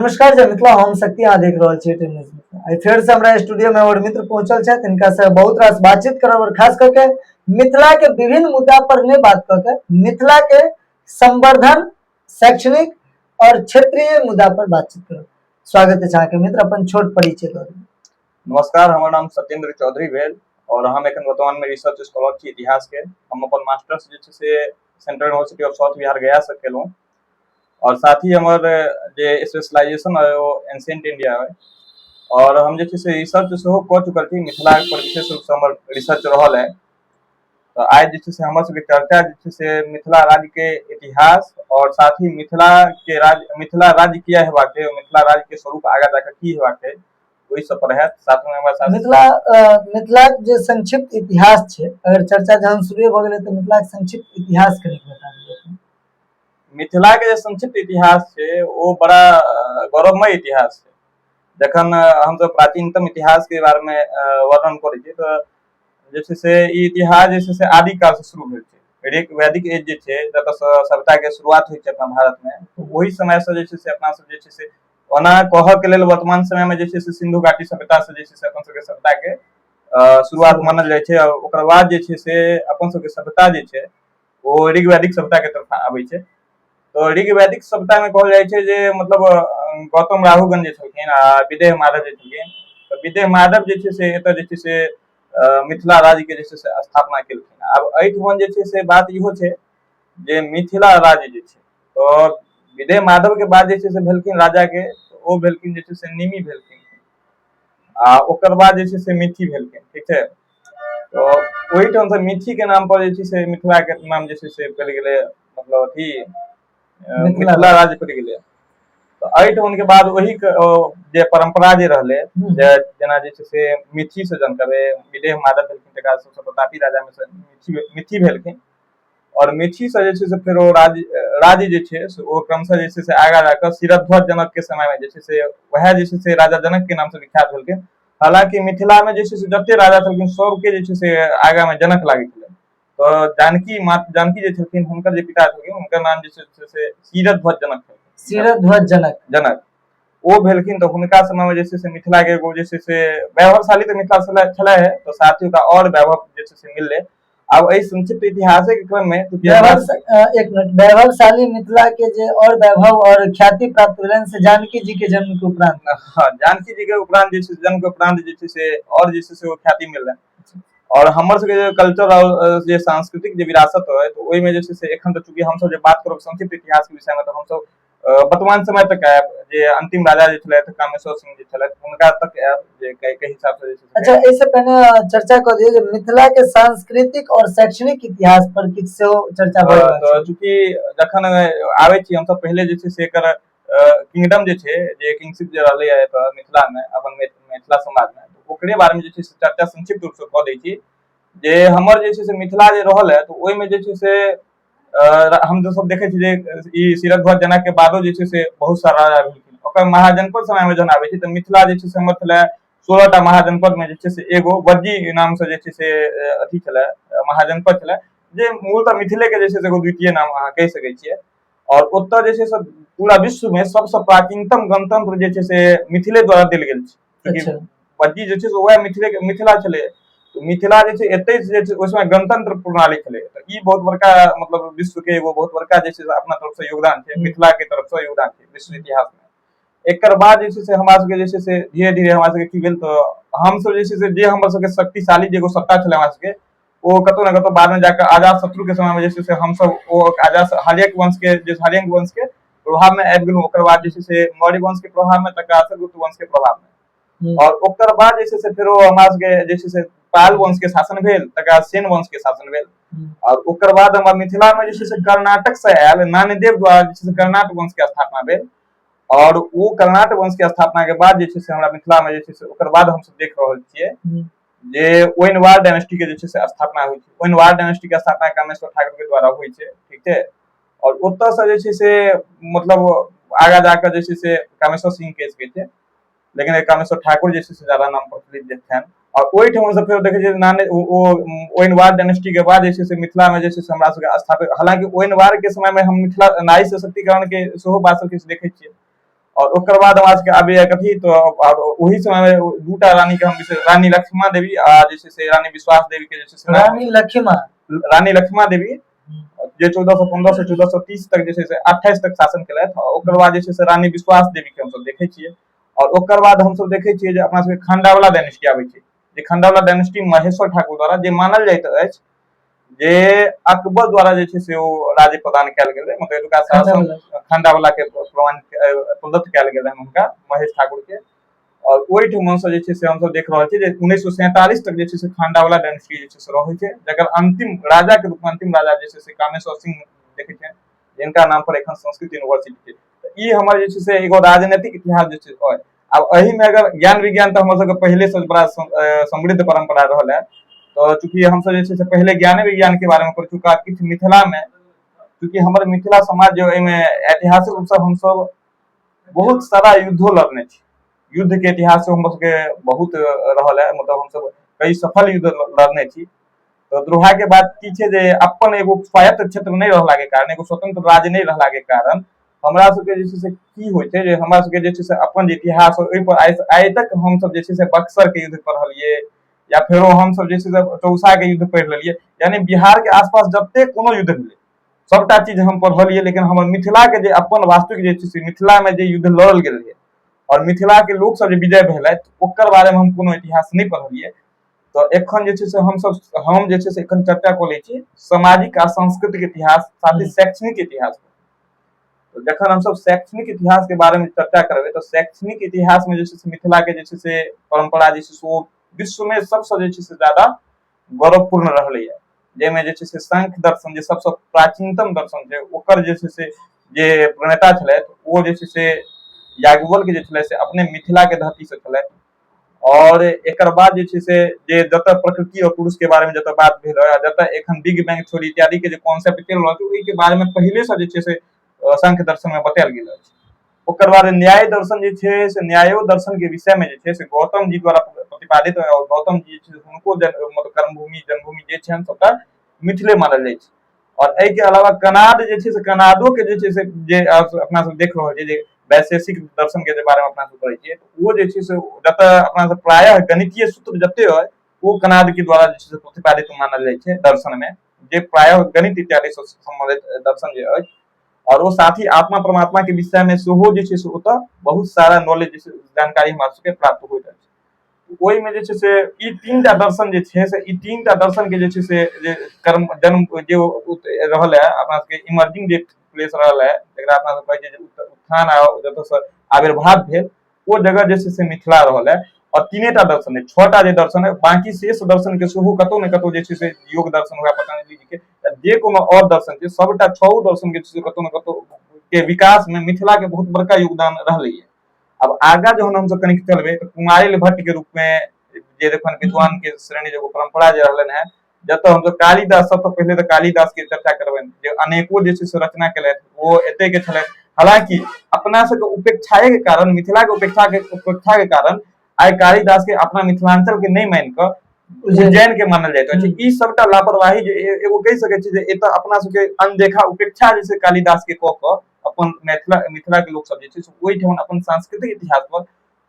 नमस्कार जय मिथिला, हम शक्ति, अहाँ देख रहल छी टीम न्यूज मिथिला। आइ फेर से हमरा स्टूडियो में हमर मित्र पहुंचल छथि, हिनका से बहुत रास बातचीत करब और खास करके मिथिला के विभिन्न मुद्दा पर नहीं बात करके मिथिला के संवर्धन, शैक्षणिक और क्षेत्रीय मुद्दा पर बातचीत करब। स्वागत है अहाँके मित्र, अपन छोट परिचय दऽ दियौ। नमस्कार, हमर नाम सत्येंद्र चौधरी भेल और हम एखन वर्तमान में रिसर्च स्कॉलर छी इतिहास के। हम अपन मास्टर्स जे छै से central university of south Bihar Gaya से केलहुँ और साथ ही हमर जे स्पेशलाइजेशन है ओ एंशियंट इंडिया है और हम जे छै से रिसर्च सेहो कऽ चुकल छी। मिथिला पर विशेष रूपसँ हमर रिसर्च रहल है। तऽ आइ जे छै से हमर सबके चर्चा जे छै से मिथिला राज्य के इतिहास और साथ ही मिथिला के राज्य, मिथिला राज्य किया हेबाक छै, मिथिला राज्य के स्वरूप आगाँ जाकऽ की हेबाक छै, ओहि सब पर हैत। साथ में हमरा साथ मिथिला, मिथिलाक जे संक्षिप्त इतिहास छै, अगर चर्चा जहन शुरू भऽ गेलै तऽ मिथिलाक संक्षिप्त इतिहास कनिक बता दियौ। मिथिला के जे संक्षिप्त इतिहास छै ओ बड़ा गौरवमय इतिहास छै। जखन हमसब प्राचीनतम इतिहास के बारे में वर्णन करै छियै तऽ जे छै से ई इतिहास जे छै से आदिकाल से शुरू भेल छै। ऋग वैदिक एज जे छै, जतऽ सभ्यता के शुरुआत होइ छै अपना भारत में, ओहि समय से जे छै से अपना सब जे छै से ओना कहऽ के लेल वर्तमान समय में जे छै से सिंधु घाटी सभ्यता से जे छै से अपन सबके सभ्यता के शुरुआत मानल जाइ छै और ओकर बाद जे छै से अपन सबके सभ्यता जे छै ओ ऋग्वैदिक सभ्यता के तरफ आबै छै। तऽ ऋग्वैदिक सभ्यता मे कहल जाइ छै जे मतलब गौतम राहुगण जे छलखिन आ विदेह माधव जे छलखिन, तऽ विदेह माधव जे छै से एतऽ जे छै से मिथिला राज्य के जे छै से स्थापना केलखिन। आब एहिठमन जे छै से बात इहो छै जे मिथिला राज्य जे छै, तऽ विदेह माधव के बाद जे छै से भेलखिन राजा के, ओ भेलखिन जे छै से निमि भेलखिन आ ओकर बाद जे छै से मिथि भेलखिन, ठीक छै? तऽ ओहिठाम से मिथि के नाम पर जे छै से मिथिला के नाम जे छै से पड़ि गेलै, मतलब अथी मिथिला राज्य पड़ि गेलै। तऽ एहिठाम के बाद ओहि जे परम्परा जे रहलै, जे जेना जे छै से मिथि से जनकबे विदेह माधव भेलखिन, तकर बाद सबसँ प्रतापी राजा मे से मिथि मिथि भेलखिन और मिथि से जे छै से फेर ओ राज्य राज्य जे छै से ओ क्रमशः जे छै से आगाँ जाकऽ शिरध्वज जनक के समय मे जे छै से वएह जे छै से राजा जनक के नाम से विख्यात भेलखिन। हालांकि मिथिला मे जे छै से जते राजा छलखिन सबके जे छै से आगाँ मे जनक लागै छलै। तऽ जानकी मात जानकी जे छलखिन, हुनकर जे पिता छलखिन, हुनकर नाम जे छै से शिरध्वज जनक छलखिन। शिरध्वज जनक। जनक ओ भेलखिन। तऽ हुनका समय मे जे छै से मिथिला के एगो जे छै से वैभवशाली तऽ मिथिला छलै है, तऽ साथ ही ओकरा और वैभव जे छै से मिललै। आब एहि संक्षिप्त इतिहासे के क्रम में वैभव, एक मिनट, वैभवशाली मिथिला के जे और वैभव और ख्याति प्राप्त भेलनि से जानकी जी के जन्म के उपरांत। हाँ, जानकी जी के उपरांत जे छै, जन्म के उपरांत जे छै से और जे छै से ओ ख्याति मिललै। और हमर सबके जे कल्चर और जे सांस्कृतिक जे विरासत है, तऽ ओहिमे जे छै से एखन तऽ चूँकि हमसब जे बात करब संक्षिप्त इतिहास के विषय में, तऽ हमसब वर्तमान समय तक आयब, जे अंतिम राजा जे छलथि कामेश्वर सिंह जे छलथि, हुनका तक आयब जे के हिसाब से जे छै। अच्छा, एहिसँ पहिने चर्चा कऽ दियौ जे मिथिला के सांस्कृतिक और शैक्षणिक इतिहास पर किछु सेहो चर्चा भऽ रहल तऽ चूँकि जखन आबै छी हमसब, पहिले जे छै से एकर किंगडम जे छै, जे किंगशिप जे रहलै एतऽ मिथिला मे, अपन मिथिला समाज मे, ओकरे बारे मे जे छै से चर्चा संक्षिप्त रूप से कऽ दै छी जे हमर जे छै से मिथिला जे रहल है, तऽ ओहिमे जे छै से हम सब देखै छी जे ई शिरध्वज जनक के बादो जे छै से बहुत सारा राजा भेलखिन। ओकर महाजनपद समय मे जहन आबै छै तऽ मिथिला जे छै से हमर छलै 16 टा महाजनपद मे जे छै से एगो वज्जी नाम से जे छै से अथी छलै, महाजनपद छलै, जे मूलतः मिथिले के जे छै से एगो द्वितीय नाम अहाँ कहि सकै छियै। और ओतऽ जे छै से पूरा विश्व मे सबसँ प्राचीनतम गणतंत्र जे छै से मिथिले द्वारा देल गेल छै। वज्जी जे छै से वएह मिथिले के मिथिला छलै। मिथिला जे छै एतै जे छै ओहि समय गणतंत्र प्रणाली छलै। तऽ ई बहुत बड़का, मतलब विश्व के एगो बहुत बड़का जे छै से अपना तरफ से योगदान छै, मिथिला के तरफ से योगदान छै विश्व इतिहास मे। एकर बाद जे छै से हमरा सबके जे छै से धीरे धीरे हमरा सबके की भेल, तऽ हमसब जे छै से जे हमर सबके शक्तिशाली जे एगो सत्ता छलै हमरा सबके, ओ कतौ ने कतौ बाद में जाकर आजाद शत्रु के समय में जे छै से हमसब ओ आजाद हर्यक वंश के जे हर्यक वंश के प्रभाव में आबि गेलहुँ। ओकर बाद जे छै से मौर्य वंश के प्रभाव में, तकर बाद गुप्त वंश के प्रभाव में और ओकर बाद जे छै से फेरो हमरा सबके जे छै से पाल वंश के शासन भेल, तकर बाद सेन वंश के शासन भेल और ओकर बाद हमरा मिथिला में जे छै से कर्नाटक से आयल नान्यदेव द्वारा जे छै से कर्नाटक वंश के स्थापना भेल। और ओ कर्नाटक वंश के स्थापना के बाद जे छै से हमरा मिथिला में जे छै से ओकर बाद हमसब देख रहल छियै जे ओइनवार डायनेस्टी के जे छै से स्थापना होइ छै। ओइनवार डायनेस्टी के स्थापना कामेश्वर ठाकुर के द्वारा होइ छै, ठीक छै? और ओतऽ से जे छै से मतलब आगा जाकर जे छै से कामेश्वर सिंह के छै, लेकिन कामेश्वर ठाकुर जे छै से ज्यादा नाम प्रचलित जे छनि। और ओहिठाम से फेर देखै छियै नाने ओ ओइनवार डायनेस्टी के बाद जे छै से मिथिला मे जे छै से हमरा सबके स्थापित। हालांकि ओइनवार के समय मे हम मिथिला नारी सशक्तिकरण के सेहो बात सब किछु देखै छियै और ओकर बाद हमरा सबके आबैया कथी, तऽ ओहि समय मे दूटा रानी के हम रानी लक्ष्मा देवी आ जे छै से रानी विश्वास देवी के जे छै से रानी लक्ष्मा, रानी लक्ष्मा देवी जे 1415 से 1430 तक जे छै से 28 तक शासन केलथि। ओकर बाद जे छै से रानी विश्वास देवी के हमसब देखै छियै। और ओकर बाद हमसब देखै छियै जे अपना सबके खंडावला डायनेस्टी आबै छै, जे खंडावला डायनेस्टी महेश्वर ठाकुर द्वारा जे मानल जाइत अछि जे अकबर द्वारा जे छै से ओ राज्य प्रदान कयल गेलै, मतलब एतुका शासन खंडावला के प्रमाण प्रदत्त कयल गेलै हुनका महेश ठाकुर के। और ओहिठमा से जे छै से हमसब देख रहल छी जे 1947 तक जे छै से खंडावला डायनेस्टी जे छै से रहै छै, जकर अंतिम राजा के रूप में अंतिम राजा जे छै से कामेश्वर सिंह देखै छियनि, जिनका नाम पर एखन संस्कृत यूनिवर्सिटी छै। तऽ ई हमर जे छै से एगो राजनीतिक इतिहास जे छै अछि। आब एहिमे अगर ज्ञान विज्ञान तऽ हमर सबके पहिले से बड़ा समृद्ध परंपरा रहल है, तऽ चूँकि हमसब जे छै से पहिले ज्ञाने विज्ञान के बारे में पढ़ चुका किछु मिथिला में, चूँकि हमर मिथिला समाज जो एहिमे ऐतिहासिक रूप से हमसब बहुत सारा युद्धो लड़ने छी, युद्ध के इतिहास हमर सबके बहुत रहल है, मतलब हमसब कई सफल युद्ध लड़ने छी। तऽ द्रोहा के बात की छै जे अपन एगो स्वायत्त क्षेत्र नहि रहला के कारण, एगो स्वतंत्र राज्य नहि रहला के कारण हमरा सबके जे छै से की होइ छै जे हमरा सबके जे छै से अपन जे इतिहास ओहि पर आइ आइ तक हमसब जे छै से बक्सर के युद्ध पढ़लियै, या फेरो हमसब जे छै से चौसा के युद्ध पढ़ि लेलियै, यानी बिहार के आसपास जते कोनो युद्ध भेलै सबटा चीज हम पढ़लियै, लेकिन हमर मिथिला के जे अपन वास्तविक जे छै से मिथिला में जे युद्ध लड़ल गेल रहै और मिथिला के लोक सब जे विजय भेलथि ओकर बारे में हम कोनो इतिहास नहि पढ़लियै। तऽ एखन जे छै से हमसब हम जे छै से एखन चर्चा कऽ लै छी सामाजिक आ सांस्कृतिक इतिहास साथ ही शैक्षणिक इतिहास। तऽ जखन हमसब शैक्षणिक इतिहास के बारे में चर्चा करबै तऽ शैक्षणिक इतिहास में जे छै से मिथिला के जे छै से परंपरा जे छै से ओ विश्व में सबसँ जे छै से ज्यादा गौरवपूर्ण रहलैया, जाहिमे जे छै से सांख्य दर्शन जे सबसँ प्राचीनतम दर्शन छै ओकर जे छै से जे प्रणेता छलथि ओ जे छै से याज्ञवल्क्य जे छलथि से अपने मिथिला के धरती से छलथि। और एकर बाद जे छै से जे जतऽ प्रकृति और पुरुष के बारे में जतऽ बात भेल है, जतऽ एखन बिग बैंग थ्योरी इत्यादि के जे कॉन्सेप्ट चलि रहल छै ओहि के बारे में पहिले से जे छै से सांख्य दर्शन में बतायल गेल अछि। ओकर बाद न्याय दर्शन जे छै से न्यायो दर्शन के विषय में जे छै से गौतम जी द्वारा प्रतिपादित है, और गौतम जी जे छै हुनको मतलब कर्मभूमि जन्मभूमि जे छनि सबटा मिथिले मानल जाइ छै। और एहि के अलावा कनाड जे छै से कनाडो के जे छै से जे अपना सब देख रहल छियै जे वैशेषिक दर्शन के जे बारे में अपना सब करै छियै ओ जे छै से जतऽ अपना सब प्रायः गणितीय सूत्र जते है ओ कनाड के द्वारा जे छै से प्रतिपादित मानल जाइ छै दर्शन में, जे प्रायः गणित इत्यादि से संबंधित दर्शन जे अछि। और ओ साथ ही आत्मा परमात्मा के विषय में सेहो जे छै से ओतऽ बहुत सारा नॉलेज जे छै जानकारी हमरा सबके प्राप्त होइत अछि। ओहिमे जे छै से ई तीन टा दर्शन जे छै से ई तीन टा दर्शन के जे छै से जे कर्म जन्म जे रहल है अपना सबके इमर्जिंग जे प्लेस रहल है, जकरा अपना सब कहै छियै जे उत्थान आ जतऽ आविर्भाव भेल ओ जगह जे छै से मिथिला रहल है। और तीने टा दर्शन है, छह टा जे दर्शन है, बाकी शेष दर्शन के सेहो कतौ ने कतौ जे छै से योग दर्शन हुए पतंजलि जी के, जे कोनो और दर्शन छै सबटा छओ दर्शन के छै कतौ ने कतौ के विकास में मिथिला के बहुत बड़का योगदान रहलै है। अब आगा जहन हमसब कनिक चलबै तऽ कुमारिल भट्ट के रूप में जे देखन विद्वान के श्रेणी जो परंपरा जे रहलन है, जतऽ हमसब कालिदास सबसँ पहिले तऽ कालिदास के चर्चा करबनि जे अनेको जे छै से रचना केलथि ओ एते के छलथि। हालांकि अपना सबके उपेक्षाए के कारण, मिथिला के उपेक्षा के कारण आइ कालिदास के अपना मिथिलांचल के नहि मानि कऽ उज्जैन के मानल जाइत अछि। ई सबटा लापरवाही जे एगो कहि सकै छी जे एतऽ अपना सबके अनदेखा उपेक्षा जे छै कालिदास के कऽ कऽ अपन मिथिला मिथिला के लोक सब जे छै से ओहिठाम अपन सांस्कृतिक इतिहास पर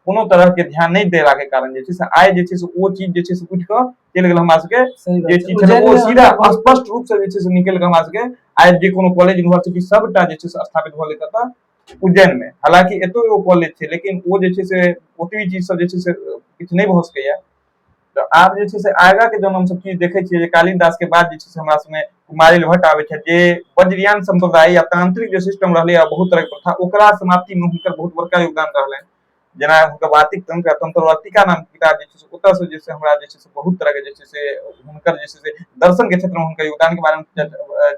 कोनो तरह के ध्यान नहि देला के कारण जे छै से आइ जे छै से ओ चीज जे छै से उठि कऽ चलि गेल हमरा सबके जे चीज छलै ओ सीधा स्पष्ट रूप से जे छै से निकलि कऽ हमरा सबके आइ जे कोनो कॉलेज यूनिवर्सिटी सबटा जे छै से स्थापित भऽ गेल कतऽ उज्जैन में। हालांकि एतौ एगो कॉलेज छै लेकिन ओ जे छै से ओतबी चीज सब जे छै से किछु नहि भऽ सकैया। तऽ आब जे छै से आगाँ के जहन हमसब चीज देखै छियै जे कालिदास के बाद जे छै से हमरा सबमे कुमारिल भट्ट आबै छथि जे वज्रयान सम्प्रदाय या तांत्रिक जे सिस्टम रहलै आ बहुत तरहके प्रथा ओकरा समाप्ति मे हुनकर बहुत बड़का योगदान रहलनि। जेना हुनकर वातिक तंत्र आ तंत्रवातिका नाम के किताब जे छै से ओतऽ से जे छै हमरा जे छै से बहुत तरह के जे छै से हुनकर जे छै से दर्शन के क्षेत्र मे हुनकर योगदान के बारे मे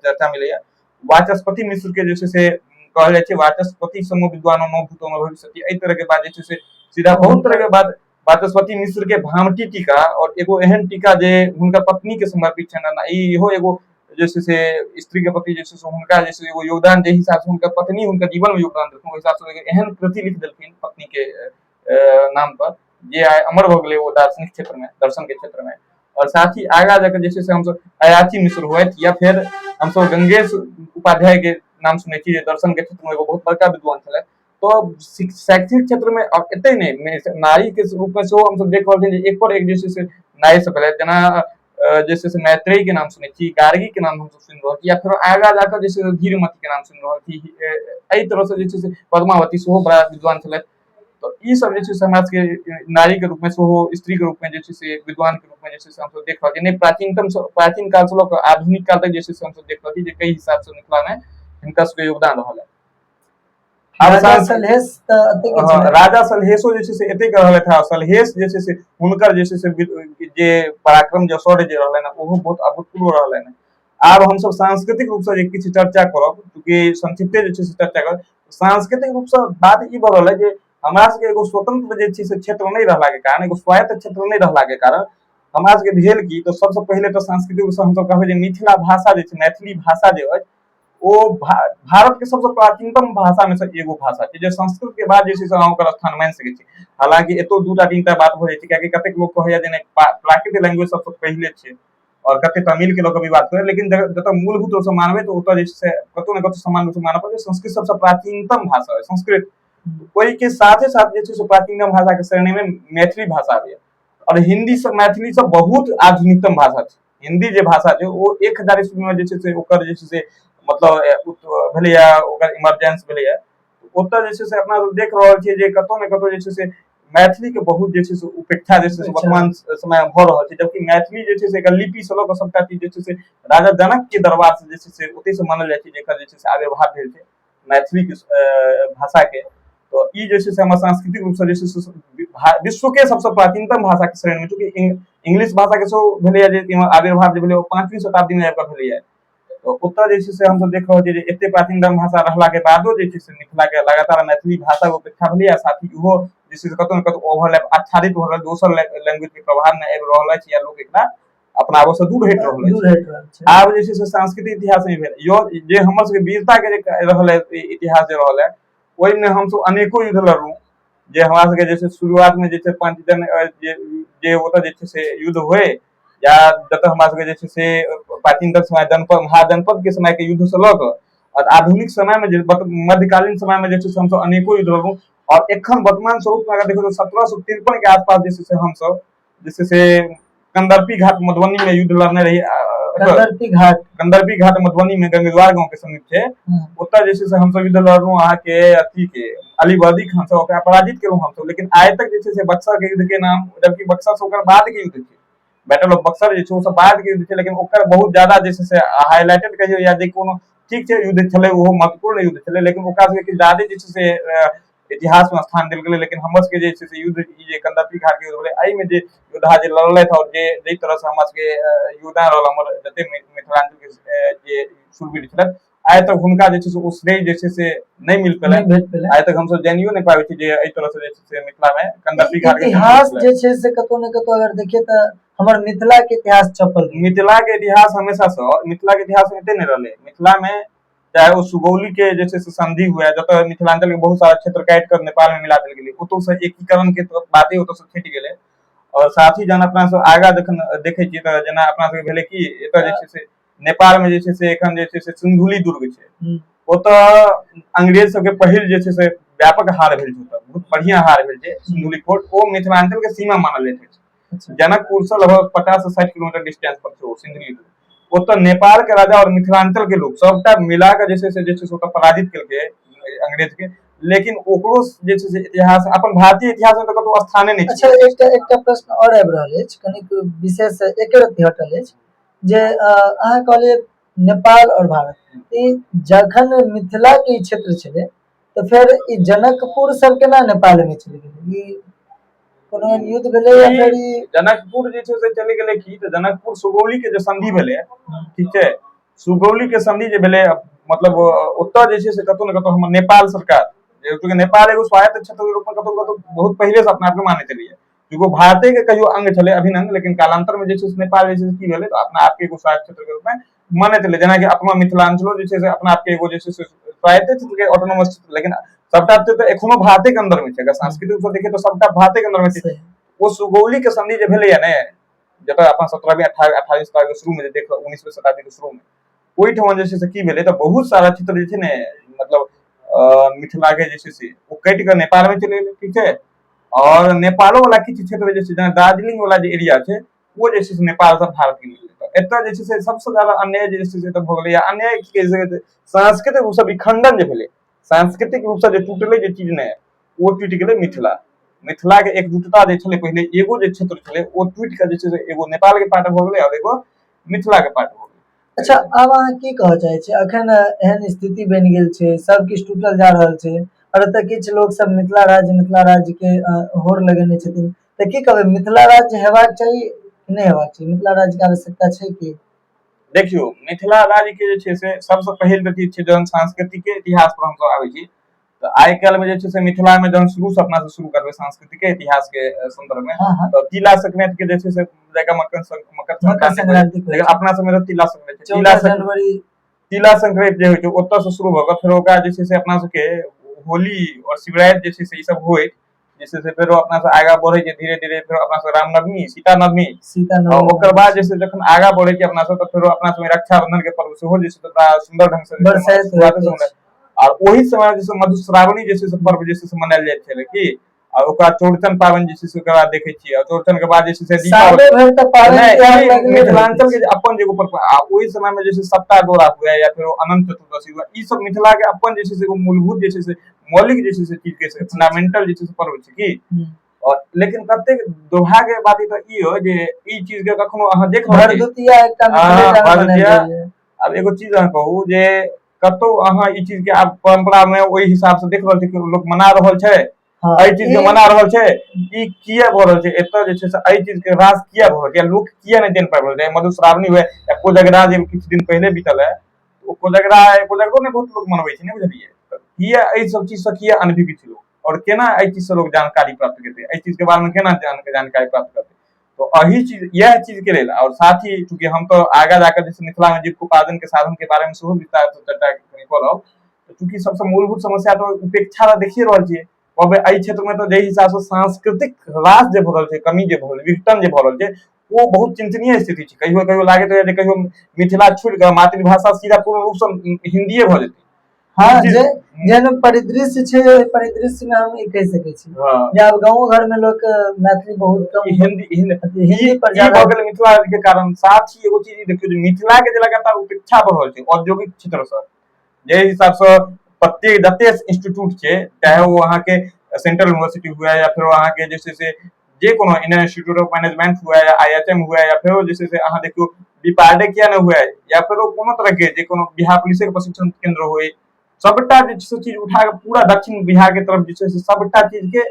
चर्चा मिलैया। वाचस्पति मिश्र के जे छै से कहल जाइ छै वाचस्पति समूह विद्वानो न भूतो न भविष्यति, एहि तरह के बात जे छै से सीधा बहुत तरह के बात वाचस्पति मिश्र के भामटी टीका और एगो एहन टीका जे हुनकर पत्नी के समर्पित छनि, इहो एगो जे छै से स्त्री के प्रति जे छै से हुनका जे छै एगो योगदान जे हिसाब से हुनकर पत्नी हुनकर जीवन में योगदान देलखिन ओहि हिसाब से एहन कृति लिख देलखिन पत्नी के नाम पर जे आइ अमर भऽ गेलै ओ दार्शनिक क्षेत्र में, दर्शन के क्षेत्र में। और साथ ही आगा जाकर जे छै से हमसब अयाची मिश्र होथि या फेर हमसब गंगेश उपाध्याय के नाम सुनै छी जे दर्शन के क्षेत्र में एगो बहुत बड़का विद्वान छलथि। तऽ शैक्षणिक क्षेत्र में एते नहि, नारी के रूप में सेहो हमसब देख रहल छी जे एक पर एक जे छै से नारी सब भेलथि। जेना जे छै से मैत्रेयी के नाम सुनै छी, गार्गी के नाम हमसब सुनि रहल छी, या फेर आगाँ जाकऽ जे छै से धीरमती के नाम सुनि रहल छी। एहि तरह से जे छै से पद्मावती सेहो बड़ा विद्वान छलथि। तऽ ई सब जे छै से हमरा सबके नारी के रूप में सेहो, स्त्री के रूप में जे छै से विद्वान के रूप में जे छै से हमसब देख रहल छी। नहि प्राचीनतम प्राचीन काल से लऽ कऽ आधुनिक काल तक जे छै से हमसब देख रहल छी जे कई हिसाब से मिथिला में हिनका सबके योगदान रहल है। आब राजा सलहेश तऽ एते के हँ, छलै। राजा सलहेशो जे छै से एते के रहलथि हँ। सलहेश जे छै से हुनकर जे छै से जे पराक्रम, जे शौर्य जे रहलनि हँ, ओहो बहुत अभूतपूर्व रहलनि हँ। आब हमसब सांस्कृतिक रूप से जे किछु चर्चा करब, चूँकि संक्षिप्ते जे छै से चर्चा करब, सांस्कृतिक रूप से बात ई भऽ रहल है जे हमरा सबके एगो स्वतंत्र जे छै से क्षेत्र नहि रहला के कारण, एगो स्वायत्त क्षेत्र नहि रहला के कारण हमरा सबके भेल की, तऽ सबसँ पहिले तऽ सांस्कृतिक रूप से हमसब कहबै जे मिथिला भाषा जे छै, मैथिली भाषा जे अछि, ओ भारत के सबसँ प्राचीनतम भाषा में से एगो भाषा छै, जे संस्कृत के बाद जे छै से अहाँ ओकर स्थान मानि सकै छी। हालांकि एतौ दूटा तीनटा बात भऽ जाइ छै, कियाकि कतेक लोक कहैया जे नहि, प्राकृत लैंग्वेज सबसँ पहिले छै, और कते तमिल के लऽ कऽ विवाद करे, लेकिन जतऽ मूलभूत रूप से मानबै तऽ ओतऽ जे छै से कतौ ने कतौ समान रूप से मानऽ पड़तै। संस्कृत सबसँ प्राचीनतम भाषा है संस्कृत, ओहि के साथे साथ जे छै से प्राचीनतम भाषा के श्रेणी में मैथिली भाषा आबैया। और हिंदी से मैथिली से बहुत आधुनिकतम भाषा छै। हिंदी जे भाषा छै ओ 1000 ईस्वी में जे छै से ओकर जे छै से मतलब भेलैया, ओकर इमरजेंस भेलैया। ओतऽ जे छै से अपना सब देख रहल छियै जे कतौ ने कतौ जे छै से मैथिली के बहुत जे छै से उपेक्षा जे छै से वर्तमान समय मे भऽ रहल छै, जबकि मैथिली जे छै से एकर लिपि से लऽ कऽ सबटा चीज जे छै से राजा जनक के दरबार से जे छै से ओतै से मानल जाइ छै जे एकर जे छै से आविर्भाव भेल छै मैथिली के भाषा के। तऽ ई जे छै से हमर सांस्कृतिक रूप से जे छै से विश्व के सबसँ प्राचीनतम भाषा के श्रेणी में, चूँकि इंग्लिश भाषा के सेहो भेलैया जे आविर्भाव जे भेलै ओ 5वीं शताब्दी में आबि कऽ भेलैया। तऽ ओतऽ जे छै से हमसब देख रहल छियै जे एते प्राचीनतम भाषा रहला के बादो जे छै से मिथिला के लगातार मैथिली भाषा के उपेक्षा भेलैया। साथ ही इहो जे छै से कतौ ने कतौ ओवरलैप आच्छादित भऽ रहल दोसर लैंग्वेज के प्रभाव मे आबि रहल अछि, या लोक एकरा अपनाबऽ से दूर हटि रहल अछि, दूर हटि रहल छै। आब जे छै से सांस्कृतिक इतिहास नहि भेल यो जे हमर सबके वीरता के जे रहल है, इतिहास जे रहल है, ओहिमे हमसब अनेको युद्ध लड़लहुँ। जे हमरा सबके जे छै शुरुआत मे जे छै पंचजन जे जे ओतऽ जे छै से युद्ध होय, या जतऽ हमरा सबके जे छै से प्राचीनतम समय जनपद महाजनपद के समय के युद्ध से लऽ कऽ और आधुनिक समय में जे मध्यकालीन समय में जे छै से हमसब अनेको युद्ध लड़लहुँ। और एखन वर्तमान स्वरूप में अगर देखियौ तऽ 1753 के आसपास जे छै से हमसब जे छै से कंदर्पी घाट मधुबनी में युद्ध लड़ने रही। कंदर्पी घाट, कंदर्पी घाट मधुबनी में गंगद्वार गांव के समीप छै। ओतऽ जे छै से हमसब युद्ध लड़लहुँ अहाँके अथी के अलीवर्दी खान से, ओकरा पराजित केलहुँ हमसब। लेकिन आइ तक जे छै से बक्सर के युद्ध के नाम, जबकि बक्सर से ओकर बाद के युद्ध छै, बैटल ऑफ बक्सर जे छै ओ सब बाद के युद्ध छै, लेकिन ओकर बहुत ज्यादा जे छै से हाईलाइटेड कहियौ या जे कोनो ठीक छै युद्ध छलै, ओहो महत्वपूर्ण युद्ध छलै, लेकिन ओकरा सबके किछु ज्यादे जे छै से इतिहास में स्थान देल गेलै। लेकिन हमर सबके जे छै से युद्ध ई जे कंदर्पी घाट के युद्ध भेलै, एहिमे जे योद्धा जे लड़लथि और जे जाहि तरह से हमरा सबके योगदान रहल, हमर जते मिथिलांचल के जे शूरवीर छलथि, आइ तक हुनका जे छै से ओ श्रेय जे छै से नहि मिल पेलै, नहि भेट पेलै। आइ तक हमसब जानियो नहि पाबै छी जे एहि तरह से जे छै से मिथिला में कंदर्पी घाट के इतिहास जे छै से कतौ ने कतौ अगर देखिए तऽ हमर मिथिला के इतिहास चपल गेल। मिथिला के इतिहास हमेशा से, और मिथिला के इतिहास में एते नहि रहलै, मिथिला में चाहे ओ सुगौली के जे छै से संधि हुए, जतऽ मिथिलांचल के बहुत सारा क्षेत्र काटि कऽ नेपाल में मिला देल गेलै, ओतौ से एकीकरण के तो बाते ओतऽ से छुटि गेलै। और साथ ही जहन अपना सब आगाँ जखन देखै छियै तऽ जेना अपना सबके भेलै कि एतऽ जे छै से नेपाल में जे छै से एखन जे छै से सिंधुली दुर्ग छै, ओतऽ अंग्रेज सबके पहिल जे छै से व्यापक हार भेल छै, ओतऽ बहुत बढ़िया हार भेल छै। सिंधुली फोर्ट ओ मिथिलांचल के सीमा मानल जाइत अछि। जनकपुर से लगभग 50 से 60 किलोमीटर डिस्टेंस पर छै ओ सिंधुली दुर्ग। ओतऽ नेपाल के राजा और मिथिलांचल के लोग सबटा मिला के जे छै से ओतऽ पराजित केलकै अंग्रेज के, लेकिन ओकरो जे छै से इतिहास अपन भारतीय इतिहास में तऽ कतौ स्थाने नहि छै। अच्छा, एकटा एकटा प्रश्न आओर आबि रहल अछि, कनिक विशेष एके रत्ती हटल अछि, जे अहाँ कहलियै नेपाल आओर भारत, ई जखन मिथिला के ई क्षेत्र छलै तऽ फेर ई जनकपुर सब केना नेपाल मे चलि गेलै? ई कोनो एहन युद्ध भेलै या फेर ई जनकपुर जे छै से चलि गेलै की, तऽ जनकपुर सुगौली के जे संधि भेलै, ठीक छै, सुगौली के संधि जे भेलै, मतलब ओतऽ जे छै से कतौ ने कतौ हमर नेपाल सरकार, चूँकि नेपाल एगो स्वायत्त क्षेत्र के रूप में कतौ कतौ बहुत पहिले से अपना आपके मानैत एलैया, एगो भारते के कहियो अंग छलै अभिन्न अंग, लेकिन कालांतर में जे छै से नेपाल जे छै से की भेलै तऽ अपना आपके एगो स्वायत्त क्षेत्र के रूप में मानैत एलै। जेनाकि अपना मिथिलांचलो जे छै से अपना आपके एगो जे छै से स्वायत्त क्षेत्र के ऑटोनोमस क्षेत्र, लेकिन सबटा तऽ एखनो भारते के अंदर में छै। अगर सांस्कृतिक रूप से देखिए तऽ सबटा भारते के अंदर में छै। ओ सुगौली के संधि जे भेलैया ने, जतऽ अपन 17वीं 18वीं शताब्दी के शुरू में जे देख, 19वीं शताब्दी के शुरू में ओहिठाम जे छै से की भेलै तऽ बहुत सारा क्षेत्र जे छै ने, मतलब मिथिला के जे छै से ओ कटि कऽ नेपाल मे चलि गेलै, ठीक छै। और नेपालो वाला किछु क्षेत्र जे छै, जेना दार्जिलिंग वाला जे एरिया छै, ओ जे छै से नेपाल से भारत के मिल गेलै। एतय जे छै से सबसे ज्यादा अन्याय जे छै से एतय भऽ गेलै, या अन्याय की कहि सकै, सांस्कृतिक रूप से विखंडन जे भेलै, सांस्कृतिक रूप से जे टूटलै जे चीज नहि, ओ टूटि गेलै मिथिला। मिथिला के एकजुटता जे छलै पहिले, एगो जे क्षेत्र छलै, ओ टूटि कऽ जे छै से एगो नेपाल के पार्ट भऽ गेलै और एगो मिथिला के पार्ट भऽ गेलै। अच्छा, आब अहाँ की कहऽ चाहै छी? अखन एहन स्थिति बनि गेल छै, सब किछु टूटल जा रहल छै और एतऽ किछु लोक सब मिथिला राज्य, मिथिला राज्य के होड़ लगेने छथिन, तऽ की कहबै, मिथिला राज्य हेबाक चाही कि नहि हेबाक चाही? मिथिला राज्य के आवश्यकता छै की? देखियौ, मिथिला राज्य के जे छै से सबसँ पहिल तऽ चीज छै, जहन सांस्कृतिके इतिहास पर हमसब आबै छी, तऽ आइ काल्हि मे जे छै से मिथिला मे जहन शुरू से अपना सब शुरू करबै सांस्कृतिके इतिहास के संदर्भ में, हँ हँ तऽ तिला संक्रांति के जे छै से जाकऽ मकर मकर मकर संक्रांति, संक्रांति लेकिन अपना सबमे तऽ तिला संक्रांति, 14 जनवरी तिला संक्रांति जे होइ छै, ओतऽ से शुरू भऽ कऽ फेर ओकरा जे छै से अपना सबके होली और शिवराति जे छै से ई सब होइत जे छै से फेरो अपना सब आगाँ बढ़ै छै धीरे धीरे, फेरो अपना सब रामनवमी, सीता नवमी, सीता नवमी, ओकर बाद जे छै जखन आगाँ बढ़ै छै अपना सब, तऽ फेरो अपना सब रक्षाबंधन के पर्व सेहो जे छै बड़ा सुन्दर ढंग से बरसाइत शुरुआते से मनायल। आर ओहि समय जे छै मधुश्रावणी जे छै से पर्व जे छै से मनायल जाइत छलै की, आ ओकरा चौड़चन पाबनि जे छै से ओकरा देखै छियै, आ चौड़चन के बाद जे छै से साले दीपावली भरि तऽ पाबनि नहि, तिहार ई लगले रहैत मिथिलांचल अछि। के जे अपन जे एगो पर्व, आ ओहि समय मे जे छै सप्ताह दौरा हुए या फेर अनंत चतुर्दशी हुए, ई सब मिथिला के अपन जे छै से एगो मूलभूत जे छै से मौलिक जे छै से चीज के फंडामेंटल जे छै से पर्व छै की। और लेकिन कतेक दुर्भाग्य के बात तऽ ई हो जे ई चीज के कखनो अहाँ देख रहल छी। भरदुतिया एकटा हाँ, मिथिले टा मे मनायल भरदुतिया। जाइए। आब एगो चीज अहाँ कहू जे कतौ अहाँ ई चीज के आब परंपरा मे ओहि हिसाब से देख रहल छी कि लोक मना रहल छै? हँ, एहि चीज के ई मना रहल छै, ई किया भऽ रहल छै? एतय जे छै से एहि चीज के रास किया भऽ रहल छै? लोक किया नहि जानि पाबि रहल छै? मधुश्रावणी हुए या कोजगरा जे किछु दिन पहिले बीतल है, ओ कोजगरा, कोजगरो ने बहुत लोक मनबै छै, नहि बुझलियै? तऽ किया एहि सब चीज से किया अनभिज्ञ छै लोक, और केना एहि चीज से लोक जानकारी प्राप्त करतै, एहि चीज के बारे में केना जानकारी प्राप्त करतै? तो एही चीज, इएह चीज के लेल। और साथ ही चूंकि हम तो आगा जाकर जैसे मिथिला में जीविकोपार्जन के साधन के बारे में सेहो विस्तार से चर्चा कनि करब, तऽ चूंकि सबसे मूलभूत समस्या तऽ उपेक्षा तऽ देखिए रहल छियै, कहबै एहि क्षेत्र में तऽ जाहि हिसाब से सांस्कृतिक ह्रास जे भऽ रहल छै, कमी जे भऽ रहल, विघटन जे भऽ रहल छै, ओ बहुत चिंतनीय स्थिति छै। कहियो कहियो लागैत रहै जे कहियो मिथिला छोड़ि कऽ मातृभाषा सीधा पूर्ण रूप से हिन्दीए भऽ जेतै। हँ, जे जेहन परिदृश्य छै, ओहि परिदृश्य में हम ई कहि सकै छी जे आब गाँवो घर में लोक मैथिली बहुत कम, हिंदी हिंदी अथी हिंदी पर ई ज्यादा भऽ गेल मिथिला के कारण। साथ ही एगो चीज ई देखियौ जे मिथिला के जे लगातार उपेक्षा भऽ रहल छै औद्योगिक क्षेत्र से, जाहि हिसाब से प्रत्येक जते इंस्टीट्यूट छै, चाहे ओ अहाँके सेंट्रल यूनिवर्सिटी हुए या फेर अहाँके जे छै से जे कोनो इंडियन इंस्टीट्यूट ऑफ मैनेजमेंट हुए या आईएचएम हुए या फेरो जे छै से अहाँ देखियौ बीपार्डे किया नहि हुए या फेरो कोनो तरह के जे कोनो बिहार पुलिस के प्रशिक्षण केंद्र हुए, सबटा जे छै से चीज उठा के पूरा दक्षिण बिहार के तरफ जे छै से सबटा चीज के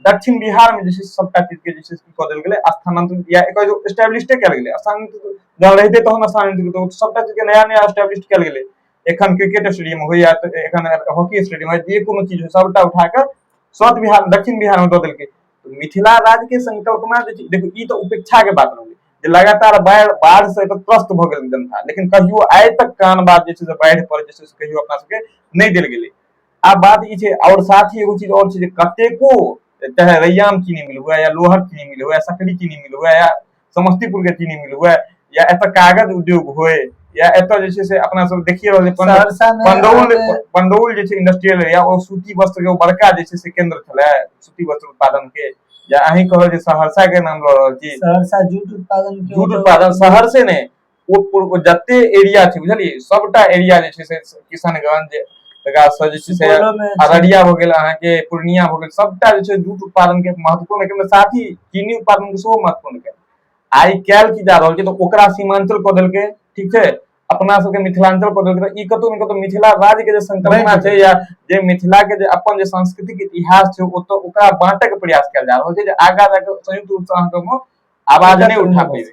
दक्षिण बिहार में जे छै सबटा चीज के जे छै से कऽ देल गेलै स्थानांतरित, या एकर एस्टेब्लिशे कयल गेलै। स्थानांतरित जहन रहितै तहन स्थानांतरित, सबटा चीज के नया नया एस्टेब्लिश कयल गेलै। एखन क्रिकेट स्टेडियम होइया, तऽ एखन हॉकी स्टेडियम होइ, जे कोनो चीज होइ, सबटा उठा कऽ साउथ बिहार, दक्षिण बिहार में दऽ देलकै। मिथिला राज्य के संकल्पना जे छै, देखू, ई तऽ उपेक्षा के बात रहलै जे लगातार बाढ़ि बाढ़ से तऽ त्रस्त भऽ गेल जनता, लेकिन कहियो आइ तक कान बात जे छै से बाढ़ि पर जे छै से कहियो अपना सबके नहि देल गेलै। आब बात ई छै, और साथ ही एगो चीज और छै जे कतेको, चाहे रैयाम चीनी मिल हुए या लोहर चीनी मिल हुए या सकरी चीनी मिल हुए या समस्तीपुर के चीनी मिल हुए या एतऽ कागज उद्योग हुए या एतऽ जे छै से अपना सब देखिए रहल छी सहरसा मे पंडौल अहाँके पंडौल जे छै इंडस्ट्रियल एरिया, ओ सूती वस्त्र के ओ बड़का जे छै से केंद्र छलै सूती वस्त्र उत्पादन के, या अहीं कहल जे सहरसा के नाम लऽ रहल छी। सहरसा जूट उत्पादन के जूट उत्पादन सहरसे नहि, ओ पूर्व जते एरिया छै बुझलियै, सबटा एरिया जे छै से किशनगंज तकर से जे छै से सुपौलो मे छै। अररिया भऽ गेल, अहाँके पूर्णिया भऽ गेल, सबटा जे छै जूट उत्पादन के महत्वपूर्ण केन्द्र, साथ ही चीनी उत्पादन के सेहो महत्वपूर्ण केन्द्र। आइ काल्हि की जा रहल छै तऽ ओकरा सीमांचल कऽ देलकै, ठीक छै, अपना सबके मिथिलांचल कऽ देलकै, तऽ ई कतौ ने कतौ मिथिला राज्य के जे संकल्पना छै या जे मिथिला के जे अपन जे सांस्कृतिक इतिहास छै, ओतऽ ओकरा बांटे के प्रयास कयल जा रहल छै जे आगा जाके संयुक्त रूप से अहाँके आवाज नहि उठा पेबै।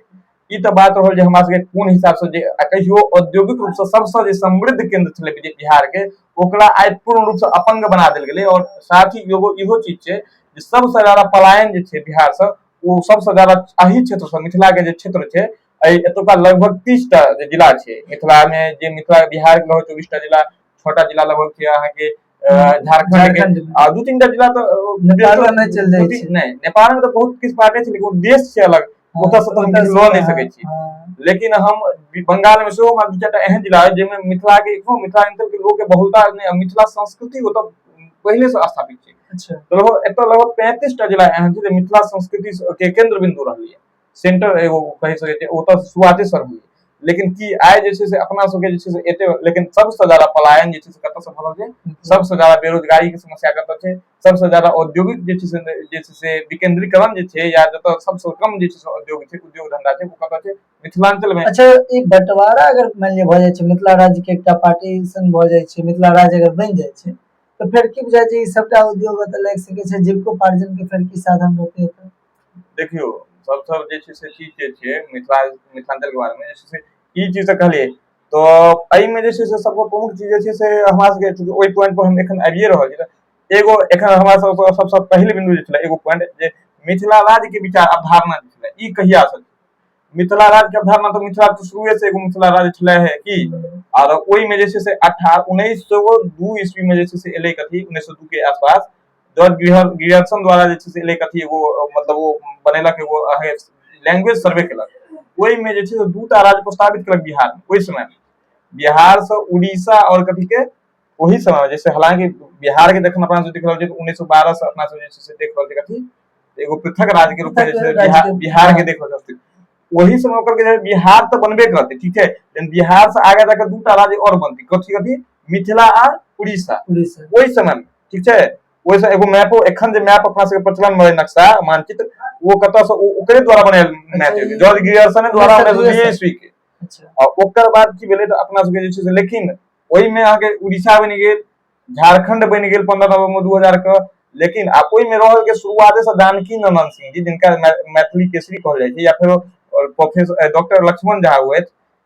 ई तऽ बात रहल जे हमरा सबके कोन हिसाब से जे कहियो औद्योगिक रूप से सबसँ जे समृद्ध केंद्र छलै बिहार के, ओकरा आइ पूर्ण रूप से अपंग बना देल गेलै। और साथ ही एगो इहो चीज छै जे सबसँ ज्यादा पलायन जे छै बिहार से, ओ सबसँ ज्यादा एहि क्षेत्र से, मिथिला के जे क्षेत्र छै, एहि एतुका लगभग 30 टा जे जिला छै मिथिला मे, जे मिथिला बिहार के लगभग 24 टा जिला, 6 टा जिला लगभग छै अहाँके झारखंड के, झारखंड मे। आ 2-3 टा जिला तऽ नेपालो मे चलि जाइ छै। नहि, नेपाल मे तऽ बहुत किछु बाटे छै, लेकिन ओ देश छै अलग। ओतऽ से तऽ हम किछु लऽ नहि सकै छी। लेकिन हम बंगाल में सेहो हमरा दू चारिटा एहन जिला अछि जाहिमे मिथिला के एखनो मिथिलांचल के लोक के बहुलता नहि, मिथिला संस्कृति ओतऽ पहिले से स्थापित छै। तऽ लगभग एतऽ लगभग 35 टा जिला एहन छै जे मिथिला संस्कृति के केंद्र बिंदु रहलै, सेंटर एगो कहि सकै छियै, ओतऽ शुरुआते से रहलै। लेकिन की आइ जे छै से अपना सबके जे छै से एते, लेकिन सबसँ ज्यादा पलायन जे छै से कतऽ से भऽ रहल छै, सबसँ ज्यादा बेरोजगारी के समस्या कतऽ छै, सबसँ ज्यादा औद्योगिक जे छै से विकेंद्रीकरण जे छै या जतऽ सबसँ कम जे छै से उद्योग छै, उद्योग धंधा छै, ओ कतऽ छै? मिथिलांचल मे। अच्छा, ई बंटवारा अगर मानि लिअ भऽ जाइ छै, मिथिला राज्य के एकटा पार्टीशन भऽ जाइ छै, मिथिला राज्य अगर बनि जाइ छै, तऽ फेर की बुझाइ छै, ई सबटा उद्योग ओतऽ लागि सकै छै? जीविकोपार्जन के फेर की साधन रहतै ओतऽ? देखियौ, सब सब जे छै से चीज जे छै मिथिलांचल के बारे मे जे छै से ई चीज तऽ कहलियै, तऽ एहिमे जे छै से सबसँ प्रमुख चीज जे छै से हमरा सबके चूँकि ओहि पॉइंट पर हम एखन आबिये रहल छी, तऽ एगो एखन हमरा सब सबसँ पहिल बिन्दु जे छलै, एगो पॉइंट जे मिथिला राज्य के विचार अवधारणा जे छलै, ई कहिया से? मिथिला राज्य के अवधारणा तऽ मिथिला तऽ शुरुए से एगो मिथिला राज्य छलै है की। आर ओहिमे जे छै से 1902 ईस्वी में जे छै से एलै कथी, 1902 के आसपास जॉर्ज ग्रियर्सन द्वारा जे छै से एलै कथी, एगो मतलब ओ बनेलक एगो लैंग्वेज सर्वे केलक। ओहिमे जे छै से दूटा राज्य प्रस्तावित केलक बिहार मे। ओहि समय मे बिहार से उड़ीसा और कथी के ओहि समय मे जैसे, हालांकि बिहार के जखन अपना सब देख रहल छियै तऽ 1912 से अपना सब जे छै से देख रहल छियै कथी, एगो पृथक राज्य के रूप में जे छै बिहार बिहार के देख रहल छी। ओहि समय ओकर के बिहार तऽ बनबे करतै, ठीक छै, लेकिन बिहार से आगे जाके दूटा राज्य और बनतै, कथी कथी? मिथिला आ उड़ीसा। उड़ीसा। ओहि समय मे, ठीक छै, ओहिसँ एगो मैपो, एखन जे मैप अपना सबके प्रचलन मे नक्शा मानचित्र, ओ कतऽ से? ओकरे द्वारा बनायल मैप, जॉर्ज ग्रियर्सन द्वारा 1902 ईस्वी के। आ ओकर बाद की भेलै तऽ अपना सबके जे छै से, लेकिन ओहिमे अहाँके उड़ीसा बनि गेल, झारखंड बनि गेल 15 नवम्बर 2000 के। लेकिन आ ओहिमे रहल के शुरुआते से जानकी नंदन सिंह जी, जिनका मैथिली केसरी कहल जाइ छै, या फेर प्रोफेसर डॉक्टर लक्ष्मण झा हुए,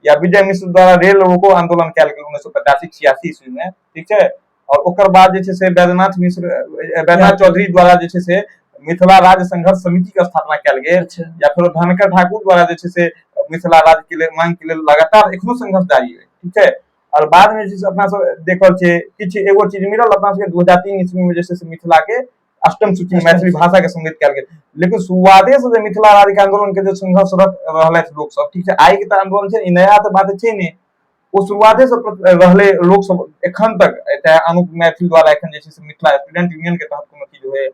या विजय मिश्र द्वारा रेल रोको आंदोलन कयल गेल 1985-86 ईस्वी में, ठीक छै। और ओकर बाद जे छै से बैद्यनाथ मिश्र, बैद्यनाथ चौधरी द्वारा जे छै से मिथिला राज्य संघर्ष समिति के स्थापना कयल गेल। या फेर धनकर ठाकुर द्वारा जे छै से मिथिला राज्य के लेल मांग के लेल लगातार एखनो संघर्ष जारी है, ठीक छै। और बाद में जे छै अपना सब देखल छै, किछु एगो चीज मिलल अपना सबके, 2003 ईस्वी में जे छै से मिथिला के अष्टम सूची में मैथिली भाषा के सम्मिलित कयल गेल। लेकिन शुरुआते से जे मिथिला राज्य के आंदोलन के जे संघर्षरत रहलथि लोक सब, ठीक छै, आइ के तऽ आंदोलन छै, ई नया तऽ बात छै नहि, ओ शुरुआते से रहले लोक सब एखन तक, चाहे अनुप मैथिल द्वारा एखन जे छै से मिथिला स्टूडेंट यूनियन के तहत कोनो चीज होय,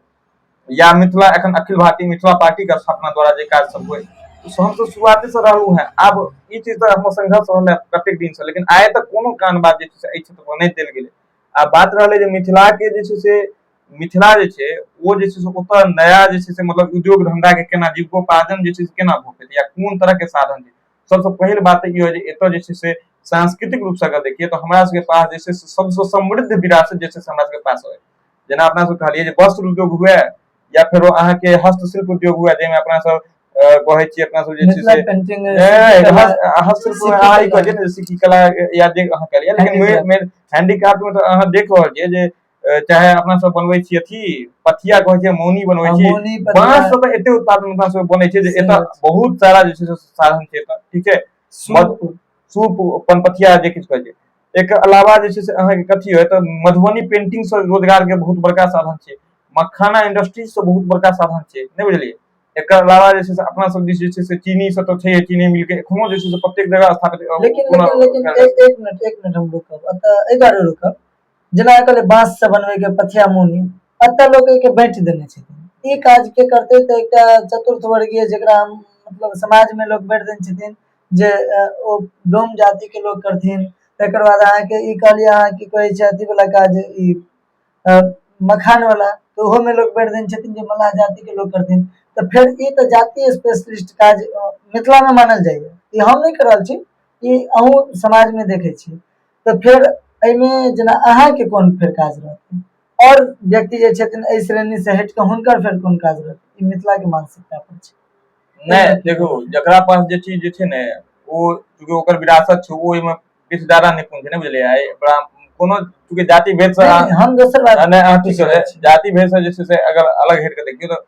या मिथिला एखन अखिल भारतीय मिथिला पार्टी के स्थापना द्वारा जे काज सब होय, तो हम सब शुरुआते से रहलहुँ हैं। आब ई चीज तऽ हमर संघर्ष रहल है कतेक दिन से, लेकिन आइ तक कोनो कान बात जे छै से एहि क्षेत्र पर नहि देल गेलै। आ बात रहलै जे मिथिला के जे छै से मिथिला जे छै ओ जे छै से ओतऽ नया जे छै से मतलब उद्योग धंधा के केना जीविकोपार्जन जे छै से केना भऽ पेतै या कोन तरह के साधन छै, सबसँ पहिल बात तऽ ई होइ जे एतऽ जे छै से सांस्कृतिक रूपसँ अगर देखिए तऽ हमरा सबके पास जे छै से सबसँ समृद्ध विरासत जे छै से हमरा सबके पास अइ। जेना अपना सब कहलियै जे वस्त्र उद्योग हुए या फेरो अहाँके हस्तशिल्प उद्योग हुए, जाहिमे अपना सब कहै छियै अपना सब जे छै मिथिला से पेंटिंग, हस्तशिल्प मे अहाँ ई कहै छियै ने जे सिक्की कला या जे अहाँ कहलियै, लेकिन हैंडीक्राफ्ट मे तऽ अहाँ देख रहल छियै जे चाहे अपना सब बनबै छी अथी पथिया कहै छियै, मौनी बनबै छी, मौनी, पथिया, बांस से तऽ एते उत्पादन अपना सब बनै छै जे से एतऽ बात। बहुत सारा जे छै से साधन छै एतऽ, ठीक छै। सूप। सूप, पनपथिया जे किछु कहै छै। एकर अलावा जे छै से अहाँके कथी होय तऽ मधुबनी पेंटिंग से रोजगार के बहुत बड़का साधन छै, मखाना इंडस्ट्री से बहुत बड़का साधन छै, नहि बुझलियै? एकर अलावा जे छै से अपना सब दिस जे छै से चीनी सब तऽ छै, चीनी मिल के एखनो जे छै से प्रत्येक जगह स्थापित लेकिन कोनो लेकिन लेकिन एक एक मिनट, एक मिनट हम रुकब एतऽ। एहि दुआरे रुकब, जेना कहले बांस से बनबै के पथिया मौनी, एतऽ लोक एहिके बाँटि देने छथिन, ई काज के करतै? तऽ एकटा चतुर्थ वर्गीय जेकरा हम मतलब समाज मे लोक बाँटि देने छथिन जे ओ डोम जाति के लोक करथिन। तकर बाद अहाँके ई कहलियै अहाँ की कहै छै अथी वाला काज, ई मखान वाला, तऽ ओहो मे लोक बाँटि देने छथिन जे मल्लाह जाति के लोक करथिन। तऽ फेर ई तऽ जाति स्पेशलिस्ट काज मिथिला मे मानल जाइया, ई हम नहि कहि रहल छी, ई अहूँ समाज मे देखै छी। तऽ फेर एहिमे जेना अहाँके कोन फेर काज रहतै, आओर व्यक्ति जे छथिन एहि श्रेणी से हटि कऽ हुनकर फेर कोन काज रहतै? ई मिथिला के मानसिकता पर छै। नहि, देखू, जकरा पास जे चीज जे छै ने, ओ चूँकि ओकर विरासत छै, ओ ओहिमे किछु ज्यादा निपुण छै, नहि बुझलियै? आइ कोनो चूँकि जाति भेद से नहि, हम दोसर बात नहि, अहाँ ठीक पूछि रहल छी। जाति भेद से जे छै से अगर अलग हटि कऽ देखियौ तऽ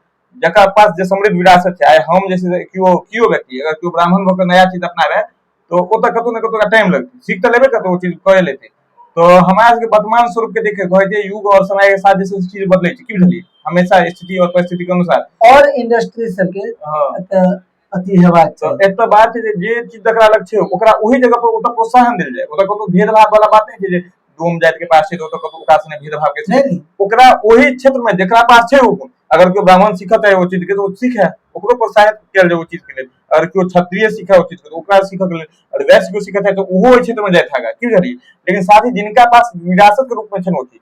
जकरा पास जे समृद्ध विरासत छै, आइ हम जे छै से केओ केओ व्यक्ति अगर केओ ब्राह्मण भऽ कऽ नया चीज अपनाबै तऽ ओतऽ कतौ ने कतौ टाइम लगतै, सीख तऽ लेबे करतै, ओ चीज कऽ लेतै। तऽ हमरा सबके वर्तमान स्वरूप के देखे कहै छै युग और समय के साथ जे छै से चीज बदलै छै, की बुझलियै? हमेशा स्थिति और परिस्थिति के अनुसार। और इंडस्ट्री सबके तऽ अथी हेबाक तऽ चाही। एतऽ बात छै जे जे चीज जकरा लग छै ओकरा ओहि जगह पर ओतऽ प्रोत्साहन देल जाय। ओतऽ कतौ भेदभाव वाला बात नहि छै जे डोम जाति के पास छै तऽ ओतऽ कतौ ओकरा सने भेदभाव के छै। नहि। ओकरा ओहि क्षेत्र में जकरा पास छै ओ गुण, अगर केओ ब्राह्मण सीखऽ चाहे ओ चीज के तऽ ओ सीखे, ओकरो प्रोत्साहित कयल जाय ओ चीज के लेल। अगर केओ क्षत्रिय सीखे ओ चीज के तऽ ओकरा सीखऽ के लेल, अगर वैश्य केओ सीखऽ चाहे तऽ ओहो ओहि क्षेत्र में जाइत आगा, की बुझलियै? लेकिन साथ ही जिनका पास विरासत के रूप में छनि ओ चीज,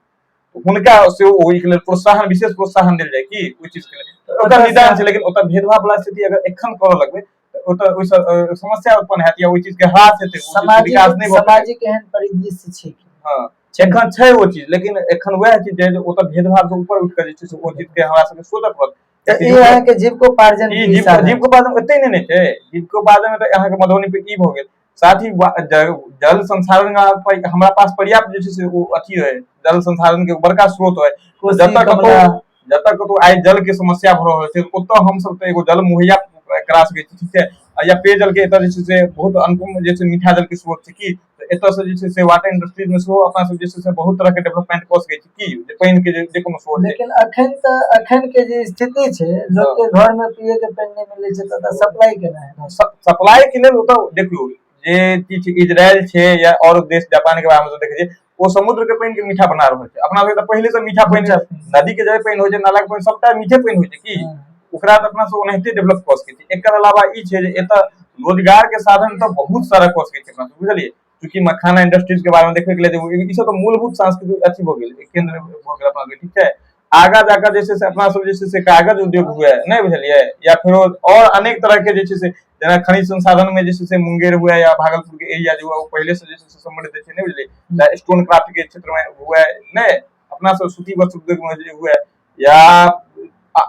हुनका से ओहिके लेल प्रोत्साहन, विशेष प्रोत्साहन देल जाय की ओहि चीज के लेल। तऽ ओकर निदान छै। लेकिन ओतऽ भेदभाव वाला स्थिति अगर एखन करऽ लगबै तऽ ओतऽ ओहिसँ समस्या उत्पन्न हैत या ओहि चीज के ह्रास हेतै, ओ चीज के सामाजिक विकास नहि भऽ सकैत। सामाजिक एहन परिदृश्य छै कि हँ, एखन छै ओ चीज, लेकिन एखन वएह चीज जे ओतऽ भेदभाव से ऊपर उठि कऽ जे छै से ओ चीज के हमरा सबके सोचऽ पड़त। तऽ ई अहाँके जीविकोपार्जन ई के साधन। जीविकोपार्जन ओते नहि ने छै। जीविकोपार्जन मे तऽ अहाँके मधुबनी पे ई भऽ गेल। साथ ही जल संसाधन हमरा पास पर्याप्त जे छै से ओ अथी है, जल संसाधन के बड़का स्रोत है। कोसी, जतऽ कतौ कमला। जतऽ कतौ आइ जल के समस्या भऽ रहल छै, ओतऽ हमसब तऽ एगो जल मुहैया करा सकै छी, ठीक छै? या पेयजल के एतऽ जे छै से बहुत अनुपम जे छै मीठा जल के स्रोत छै की, तऽ एतऽ से जे छै से वाटर इंडस्ट्रीज मे सेहो अपना सब जे छै से बहुत तरह के डेवलपमेंट कऽ सकै छी की, जे पानि के जे कोनो स्रोत छै। लेकिन अखन तऽ अखन के जे स्थिति छै, लोक के घर में पिए के पानि नहि मिलै छै, तऽ सप्लाई केना हेतै? सप्लाई के लेल ओतऽ देखियौ जे चीज इजरायल छै या और देश जापान के बारे में देखै छियै, ओ समुद्र के पानि के मीठा बना रहल छै। अपना सबके तऽ पहिले से मीठा पानि, नदी के जे पानि होइ छै, नाला के पानि, सबटा मीठे पानि होइ छै की। ओकरा तऽ अपना सब ओनाहिते डेवलप कऽ सकै छी। एकर अलावा ई छै जे एतऽ रोजगार के साधन तऽ बहुत सारा कऽ सकै छी अपना सब, बुझलियै? चूँकि मखाना इंडस्ट्रीज के बारे में देखै के लेल ई सब तऽ मूलभूत सांस्कृतिक अथी भऽ गेल, केंद्र भऽ गेल अपना सबके, ठीक छै? आगा जाकर जे छै से अपना सब जे छै से कागज उद्योग हुए, नहि बुझलियै, या फेरो और अनेक तरह के जे छै से जेना खनिज संसाधन में जे छै से मुंगेर हुए या भागलपुर के एरिया जे हुए, ओ पहिले से जे छै से समृद्ध छै, नहि बुझलियै? स्टोन क्राफ्ट के क्षेत्र में हुए, नहि अपना सब सूती वस्त्र उद्योग में जे हुए या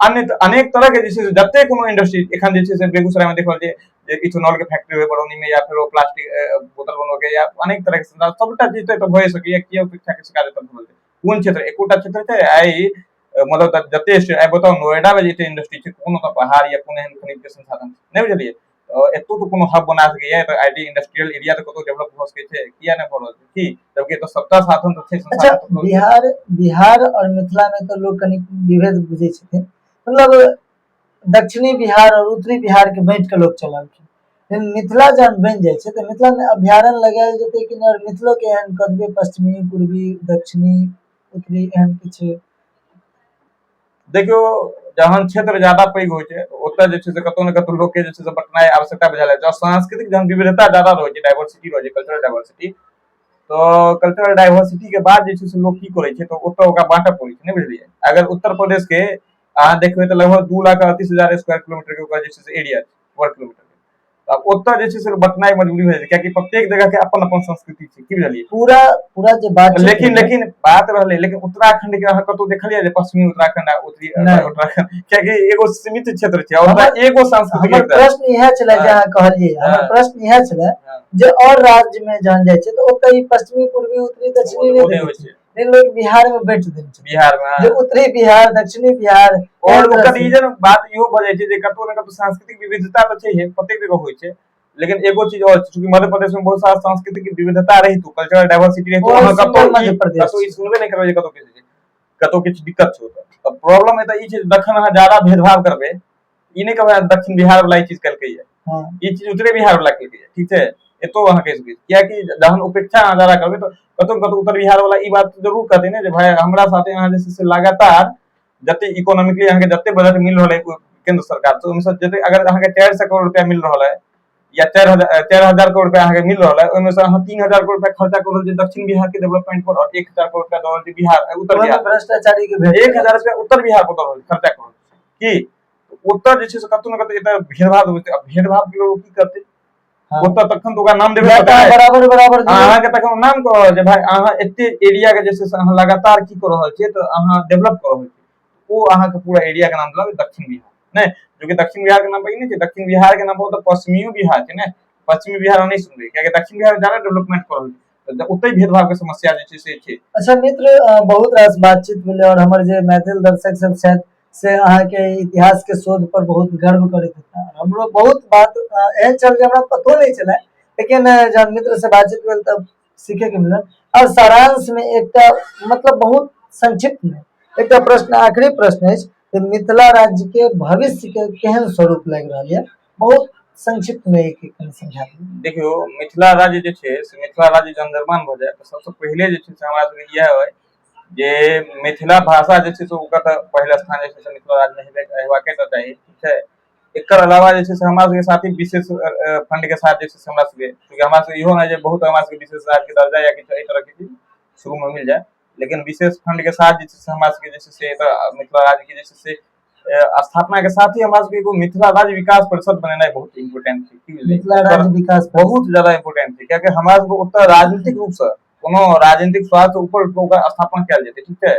अन्य अनेक तरह के जे छै से जते कोनो इंडस्ट्री एखन जे छै से बेगूसराय में देख रहल छियै जे इथेनॉल के फैक्ट्री हुए बरौनी में, या फेर ओ प्लास्टिक बोतल बनबऽ के या अनेक तरह के संसाधन, सबटा चीज तऽ भए सकैया। किया उपेक्षा के शिकार एतऽ भऽ रहल छै? कोन क्षेत्र एकोटा क्षेत्र छै आइ मतलब जते आइ बताउ नोएडा में जते इंडस्ट्री छै, कोनो तऽ पहाड़ या कोनो एहन खनिज के संसाधन नहि, बुझलियै? एतो तऽ कोनो हब बना सकैया तऽ IT industrial area तऽ कतौ डेवलप भऽ सकै छै, किया नहि भऽ रहल छै की? जबकि एतऽ सबटा साधन तऽ छै। अच्छा, बिहार बिहार और मिथिला में तऽ लोग कनि विभेद बुझै छथिन, मतलब दक्षिणी बिहार और उत्तरी बिहार के बाँटि के लोग चललखिन, लेकिन मिथिला जहन बनि जाइ छै तऽ मिथिला मे अभयारण्य लगायल जेतै कि नहि? और मिथिलो के एहन कतबे पश्चिमी, पूर्वी, दक्षिणी, उत्तरी एहन किछु? देखियौ, जहन क्षेत्र ज्यादा पैघ होइ छै, ओतऽ जे छै से कतौ ने कतौ लोकके जे छै से बटनाइ आवश्यकता बुझायल जाइ छै। सांस्कृतिक जहन विविधता ज्यादा रहै छै, डाइवर्सिटी रहै छै, कल्चरल डाइवर्सिटी, तऽ कल्चरल डाइवर्सिटी के बाद जे छै से लोक की करै छै तऽ ओतऽ ओकरा बाँटऽ पड़ै छै, नहि बुझलियै? अगर उत्तर प्रदेश के अहाँ देखबै तऽ लगभग 2,38,000 स्क्वायर किलोमीटर के ओकर जे छै से एरिया छै, वर्ग किलोमीटर के। आब ओतऽ जे छै से बटनाइ मजबूरी भऽ जाइ छै, कियाकि प्रत्येक जगह के अपन अपन संस्कृति छै, की बुझलियै? पूरा पूरा जे बात लेकिन लेकिन बात रहलै, लेकिन उत्तराखंड के अहाँ कतौ देखलियै जे पश्चिमी उत्तराखंड आ उत्तरी उत्तराखंड? कियाकि एगो सीमित क्षेत्र छै और एगो सांस्कृतिक। हमर प्रश्न इएह छलै जे अहाँ कहलियै, हमर प्रश्न इएह छलै जे और राज्य में जहन जाइ छै तऽ ओतऽ ई पश्चिमी, पूर्वी, उत्तरी, दक्षिणी नहि होइ छै, लेकिन लोग बिहार में बांटि देने छै। बिहार में जे उत्तरी बिहार, दक्षिणी बिहार। और ओकर रीजन बात इहो भऽ जाइ छै जे कतौ ने कतौ सांस्कृतिक विविधता तऽ छै, प्रत्येक जगह होइ छै, लेकिन एगो चीज और, चूंकि मध्य प्रदेश में बहुत सारा सांस्कृतिक विविधता रहितो, कल्चरल डाइवर्सिटी रहितो, अहाँ कतौ मध्य प्रदेश कतौ ई सुनबे नहि करबै जे कतौ किछु कतौ किछु दिक्कत छै। ओतऽ तऽ प्रॉब्लम एतऽ ई छै, जखन अहाँ ज्यादा भेदभाव करबै, ई नहि कहबै दक्षिण बिहार वाला ई चीज केलकै, ई चीज उत्तरे बिहार वाला केलकै, ठीक छै? एतो अहाँ कहि सकै, कियाकि जहन उपेक्षा अहाँ ज्यादा करबै तऽ कतौ कतौ उत्तर बिहार वाला ई बात जरूर कहतै ने जे भाय, हमरा साथे अहाँ जे छै से लगातार जते इकोनॉमिकली अहाँके जते बजट मिल रहल है केंद्र सरकार से, ओहिमे से जते अगर अहाँके 400 करोड़ रुपया मिल रहल है या 4000 करोड़ रुपया अहाँके मिल रहल है, ओहिमे से अहाँ 3000 करोड़ रुपया खर्चा कर रहल छी दक्षिण बिहार के डेवलपमेंट पर और 1000 करोड़ रुपया दऽ रहल छी बिहार उत्तर बिहार। भ्रष्टाचारी के 1000 रुपया उत्तर बिहार पर दऽ रहल खर्चा कर रहल छी की ओतऽ जे छै से कतौ ने कतौ एतऽ भेदभाव होइ छै। भेदभाव के लोक की करतै? ओतऽ तखन तऽ ओकरा नाम देबे पड़तै बराबर बराबर। अहाँके तखन नाम कह रहल छै, भाय, अहाँ एते एरिया के जे छै से अहाँ लगातार की कऽ रहल छियै तऽ अहाँ डेवलप कऽ रहल छियै, ओ अहाँके पूरा एरिया के नाम देलक दक्षिण बिहार, नहि? जो कि दक्षिण बिहार के नाम पर ई नहि छै, दक्षिण बिहार के नाम पर तऽ पश्चिमियो बिहार छै ने? पश्चिमी बिहार नहि सुनबै, कियाकि दक्षिण बिहार ज्यादा डेवलपमेंट कऽ रहल छै, तऽ ओतहि भेदभाव के समस्या जे छै से छै। अच्छा मित्र, बहुत रास बातचीत भेलै और हमर जे मैथिल दर्शक सब छथि से अहाँके इतिहास के शोध पर बहुत गर्व करैत हेता। हमरो बहुत बात एहन छल जे हमरा पतो नहि छलै, लेकिन जब मित्र से बातचीत भेल तब सीखे के मिलल। और सारांश में एकटा, मतलब बहुत संक्षिप्त में एकटा प्रश्न, आखिरी प्रश्न अछि जे मिथिला राज्य के भविष्य के केहन स्वरूप लागि रहल यऽ? बहुत संक्षिप्त में एक एक कनि समझा दियौ। देखियौ, मिथिला राज्य जे छै से मिथिला राज्य जहन निर्माण भऽ जाय तऽ सबसँ पहिले जे छै से हमरा सबके इएह अइ जे मिथिला भाषा जे छै से ओकर तऽ पहिल स्थान जे छै से मिथिला राज्यमे हेबाके तऽ चाही, ठीक छै। एकर अलावा जे छै से हमरा सबके साथ ही विशेष फंड के साथ जे छै से हमरा सबके, चूँकि हमरा सबके इहो नहि जे बहुत हमरा सबके विशेष राज्य के दर्जा या किछु एहि तरह के चीज शुरू में मिल जाए, लेकिन विशेष फंड के साथ जे छै से हमरा सबके जे छै से एतऽ मिथिला राज्य के जे छै से स्थापना के साथ ही हमरा सबके एगो मिथिला राज्य विकास परिषद बनेनाइ बहुत इम्पोर्टेंट छै। की बुझलियै? मिथिला राज्य विकास परिषद। बहुत ज्यादा इम्पोर्टेंट छै, कियाकि हमरा सबके ओतऽ राजनीतिक रूप से कोनो राजनीतिक स्वार्थ ऊपर ओकर स्थापना कयल जेतै, ठीक छै।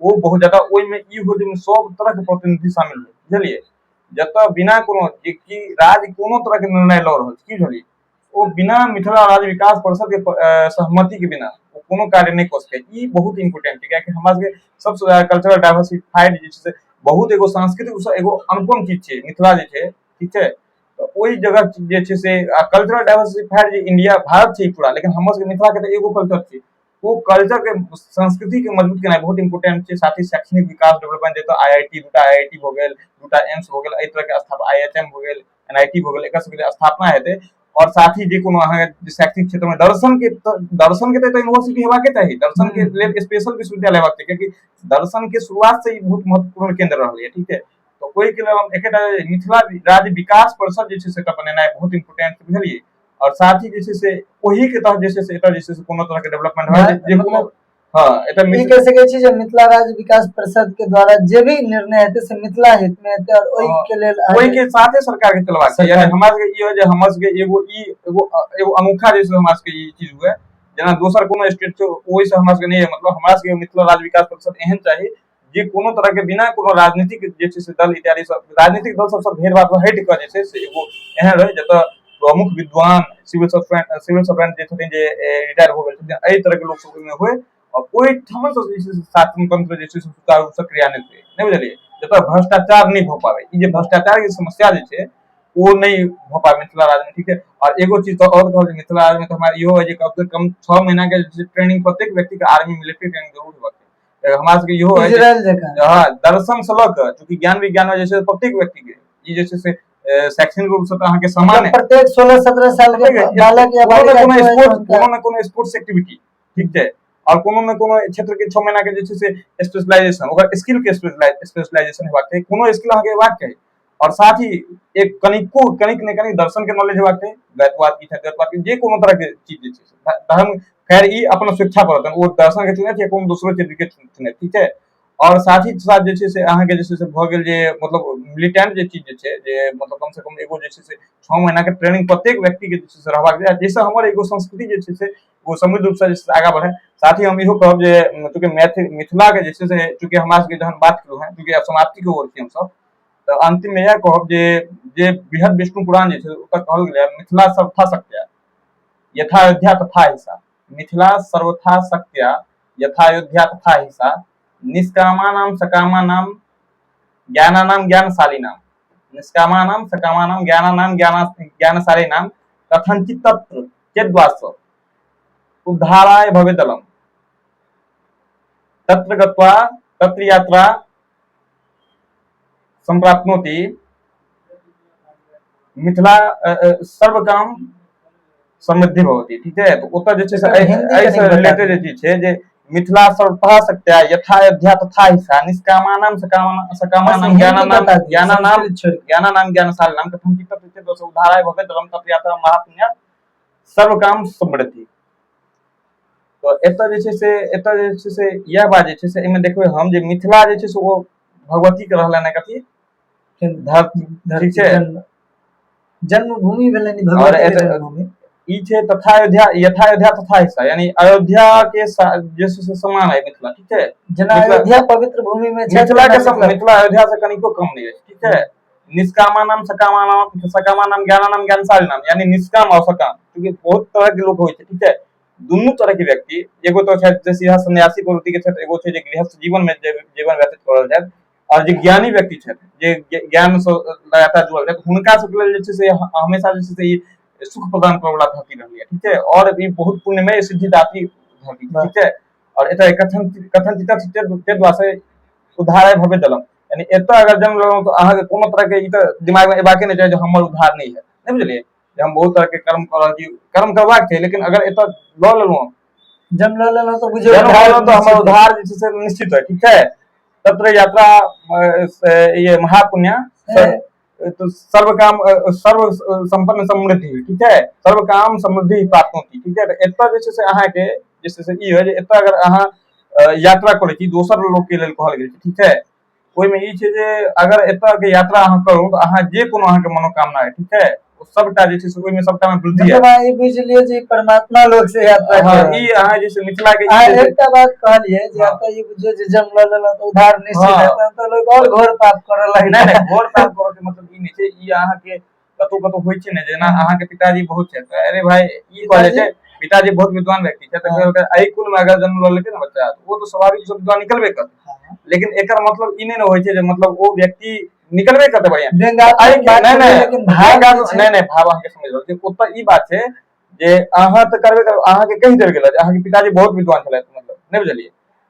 ओ बहुत ज्यादा ओहिमे ई हो जाहिमे सब तरह के प्रतिनिधि शामिल हो, बुझलियै। जतऽ बिना कोनो जे कि राज्य कोनो तरह के निर्णय लऽ रहल छै, की बुझलियै, ओ बिना मिथिला राज्य विकास परिषद के सहमति के बिना ओ कोनो कार्य नहि कऽ सकै। ई बहुत इम्पोर्टेंट छै, कियाकि हमरा सबके सबसँ ज्यादा कल्चरल डाइवर्सिफाइड जे छै से बहुत एगो सांस्कृतिक रूपसँ एगो अनुपम चीज छै मिथिला जे छै, ठीक छै। तऽ ओहि जगह जे छै से कल्चरल डाइवर्सिफाइड जे इंडिया भारत छै पूरा, लेकिन हमर सबके मिथिला के तऽ एगो कल्चर छै, ओ कल्चर के संस्कृति के मजबूत केनाइ बहुत इम्पोर्टेंट छै। साथ ही शैक्षणिक विकास डेवलपमेंट, जतऽ आई I T, दूटा आई I T भऽ गेल, दूटा एम्स भऽ गेल, एहि तरह के स्थापना, I H M भऽ गेल, एन I T भऽ गेल, एकर सबके स्थापना हेतै। और साथ ही जे कोनो अहाँके शैक्षणिक क्षेत्र में दर्शन के तऽ यूनिवर्सिटी हेबाके चाही, दर्शन के लेल स्पेशल विश्वविद्यालय हेबाक चाही, कियाकि दर्शन के शुरुआत से ई बहुत महत्वपूर्ण केंद्र रहलै है, ठीक है। तऽ ओहिके लेल हम एकेटा मिथिला राज्य विकास परिषद जे छै से एकर बनेनाइ बहुत इम्पोर्टेंट छै, बुझलियै। और साथ ही जे छै से ओही के तहत जे छै से एतऽ जे छै से कोनो तरह के डेवलपमेंट होय जे कोनो, हां, एतऽ ई कहि सकै छी जे मिथिला राज्य विकास परिषद के द्वारा जे भी निर्णय हेतै से मिथिला हित में हेतै और ओहि के लेल ओहि के साथे सरकार के चलबाक छै। यानी हमरा सबके ई होय जे हमर सबके एगो ई एगो एगो अनोखा जे छै हमरा सबके ई चीज हुए, जेना दोसर कोनो स्टेट छै ओहि से हमरा सबके नहि है, मतलब हमरा सबके मिथिला राज्य विकास परिषद एहन चाही जे कोनो तरह के बिना कोनो राजनीतिक जे छै से दल इत्यादि सब राजनीतिक दल सबसँ भेदभाव से हटि कऽ जे छै से एगो एहन रहै जतऽ प्रमुख विद्वान सिविल सर्वेंट जे छथिन जे रिटायर भऽ गेल छथिन, एहि तरह के लोक सब ओहिमे होइ और ओहिठाम से जे छै से शासन तंत्र जे छै से सुचारू रूप से क्रियान्वित होइ, नहि बुझलियै, जतऽ भ्रष्टाचार नहि भऽ पाबै। ई जे भ्रष्टाचार के समस्या जे छै ओ नहि भऽ पाबै मिथिला राज्य में, ठीक है। और एगो चीज तऽ और कहब जे मिथिला राज्य में तऽ हमरा इहो है जे कम से कम 6 महीना के जे ट्रेनिंग प्रत्येक व्यक्ति के आर्मी मिलिट्री ट्रेनिंग जरूर होबाक चाही। हमरा सबके इहो है इजराइल जकाँ, हाँ, दर्शन से लऽ कऽ चूँकि ज्ञान विज्ञान में जे छै प्रत्येक व्यक्ति के ई जे छै से शैक्षणिक रूप से तऽ अहाँके समान है। प्रत्येक 16-17 साल के बालक या कोनो ने कोनो स्पोर्ट्स, कोनो ने कोनो स्पोर्ट्स एक्टिविटी, ठीक छै, और कोनो ने कोनो क्षेत्र के 6 महीना के जे छै से स्पेशलाइजेशन, ओकर स्किल के स्पेशलाइजेशन हेबाक चाही, कोनो स्किल अहाँके हेबाक चाही। और साथ ही एक कनिको कनिक ने कनिक दर्शन के नॉलेज हेबाक चाही, द्वैतवाद की छै, द्वैतवाद की जे कोनो तरह के चीज जे छै धर्म, खैर ई अपन स्वेच्छा पर होतनि, ओ दर्शन के चुनैत या कोनो दोसरो चीज के चुनैत, ठीक छै। और साथ ही साथ जे छै से अहाँके जे छै से भऽ गेल जे मतलब मिलिटेंट जे चीज जे छै जे मतलब कम से कम एगो जे छै से 6 महीना के ट्रेनिंग प्रत्येक व्यक्ति के जे छै से रहबाक चाही, जाहिसँ हमर एगो संस्कृति जे छै से ओ समृद्ध रूपसँ जे छै से आगाँ बढ़े। साथ ही हम इहो कहब जे चूँकि मैथिल मिथिला के जे छै से चूँकि हमरा सबके जहन बात केलहुँ हेँ, चूँकि आब समाप्ति के ओर छी हमसब, तऽ अंतिम मे इएह कहब जे जे बृहद विष्णु पुराण जे छै ओतऽ कहल गेलै मिथिला सर्वथा शक्त्या यथा अयोध्या तथा हिसा, मिथिला सर्वथा शक्त्या यथा अयोध्या तथा हिसा, निष्कामानाम सकामानाम ज्ञानानाम ज्ञानशालिनाम, निष्कामानाम सकामानाम ज्ञानानाम ज्ञानशालिनाम कथंचित तत्र चेद्वास उद्धाराय भवेदलम तत्र गत्वा तत्र यात्रा सम्प्राप्नोति मिथिला सर्वकाम समृद्धि भवति, ठीक है। तो ओतऽ जे छै से एहिसँ रिलेटेड जे चीज छै जे मिथिला सर्वथा शक्त्या यथा अयोध्या तथा हिसा निष्कामानाम सकामानाम ज्ञानानाम ज्ञानानाम ज्ञानानाम ज्ञानशालिनाम कथम की तत्व दोष उद्धाराय भवेत् रम तप यात्रा महापुण्य सर्वकाम समृद्धि। तऽ एतऽ जे छै से एतऽ जे छै से इएह बात जे छै से एहिमे देखबै हम जे मिथिला जे छै से ओ भगवती के रहलनि कथी धरती, ठीक छै, जन्मभूमि भेलनि भगवती के जन्मभूमि। ई छै तथा अयोध्या यथा अयोध्या तथा हिस्सा, यानी अयोध्या के जे छै से समान है मिथिला, ठीक छै। जेना अयोध्या पवित्र भूमि में छै, मिथिला के सब मिथिला अयोध्या से कनिको कम नहीं अछि, ठीक है। निष्कामानाम सकामानाम सकामानाम ज्ञानानाम ज्ञानशालिनाम, यानी निष्काम और सकाम, क्योंकि बहुत तरह के लोग होइ छै, ठीक है। दुनू तरह के व्यक्ति, एगो तो छथि जे सीधा सन्यासी प्रवृत्ति के छथि, एगो छै जे गृहस्थ जीवन में जीवन व्यतीत कर रहल छथि, और जे ज्ञानी व्यक्ति छथि जे ज्ञान से लगातार जुड़ल छथि, हुनका सबके लेल जे छै से हमेशा जे छै से ई सुख प्रदान करय वाला धरती रहलै, ठीक छै। और ई बहुत पुण्यमय सिद्धिदात्री धरती, ठीक छै। और एतऽ कथन कथन ते द्वारा उद्धाराय भवे दलम, यानी एतऽ अगर जन्म लेलहुँ तऽ अहाँके कोनो तरह के ई तऽ दिमाग मे एबाके नहि चाही जे हमर उद्धार नहि है। नहि बुझलियै जे हम बहुत तरह के कर्म कऽ रहल छी, कर्म करबाक छै, लेकिन अगर एतऽ लऽ लेलहुँ, जन्म लऽ लेलहुँ तऽ बुझियौ जन्म उद्धार लेलहुँ तऽ हमर निश्चित। उद्धार जे छै से निश्चित है। ठीक छै, तत्र यात्रा ये महापुण्य तो सर्व काम सर्व संपन्न समृद्धि, ठीक है, सर्व काम समृद्धि प्राप्त होती। ठीक है, तऽ एतऽ जे छै से अहाँके जे छै से ई है जे एतऽ अगर अहाँ यात्रा करै छी, दोसर लोक के लेल कहल गेल छै। ठीक है, ओहिमे ई छै जे अगर एतऽ के यात्रा अहाँ करू तऽ अहाँ जे कोनो अहाँके मनोकामना है, ठीक है, ओ सबटा जे छै से ओहिमे सबटा मे वृद्धि मतलब अहाँ ई बुझि लियौ जे ई परमात्मा लोक से यात्रा हँ, कऽ रहल ई अहाँ जे छै मिथिला के ई अहाँ जे छै- एकटा बात कहलियै जे एतऽ ई बुझियौ जे जन्म लऽ लेलहुँ तऽ उद्धार निश्चित हैत, तहन तऽ लोक आओर घोर पाप करऽ नहि लगतै। नहि, घोर पाप करऽ के मतलब ई नहि छै। ई अहाँके कतौ कतौ होइ छै ने, जेना अहाँके पिताजी बहुत छै तऽ अरे भाई ई कहल जाइ छै पिताजी बहुत विद्वान व्यक्ति छै तऽ कहलकै एहि कुल मे अगर जन्म लऽ लेलकै ने बच्चा, ओ तऽ स्वाभाविक रूप से विद्वान निकलबे करतै। लेकिन एकर मतलब ई नहि ने होइ छै जे मतलब ओ व्यक्ति निकलबे करतै बढ़िया। व्यंग्यात्मक बात नहि नहि, नहि, लेकिन भाव जे छै- नहि नहि, भाव अहाँके समझ रहल छै। ओतऽ ई बात छै जे अहाँ तऽ करबे करबै, अहाँके कहि देल गेल जे अहाँके पिताजी बहुत विद्वान छलथि, मतलब नहि बुझलियै,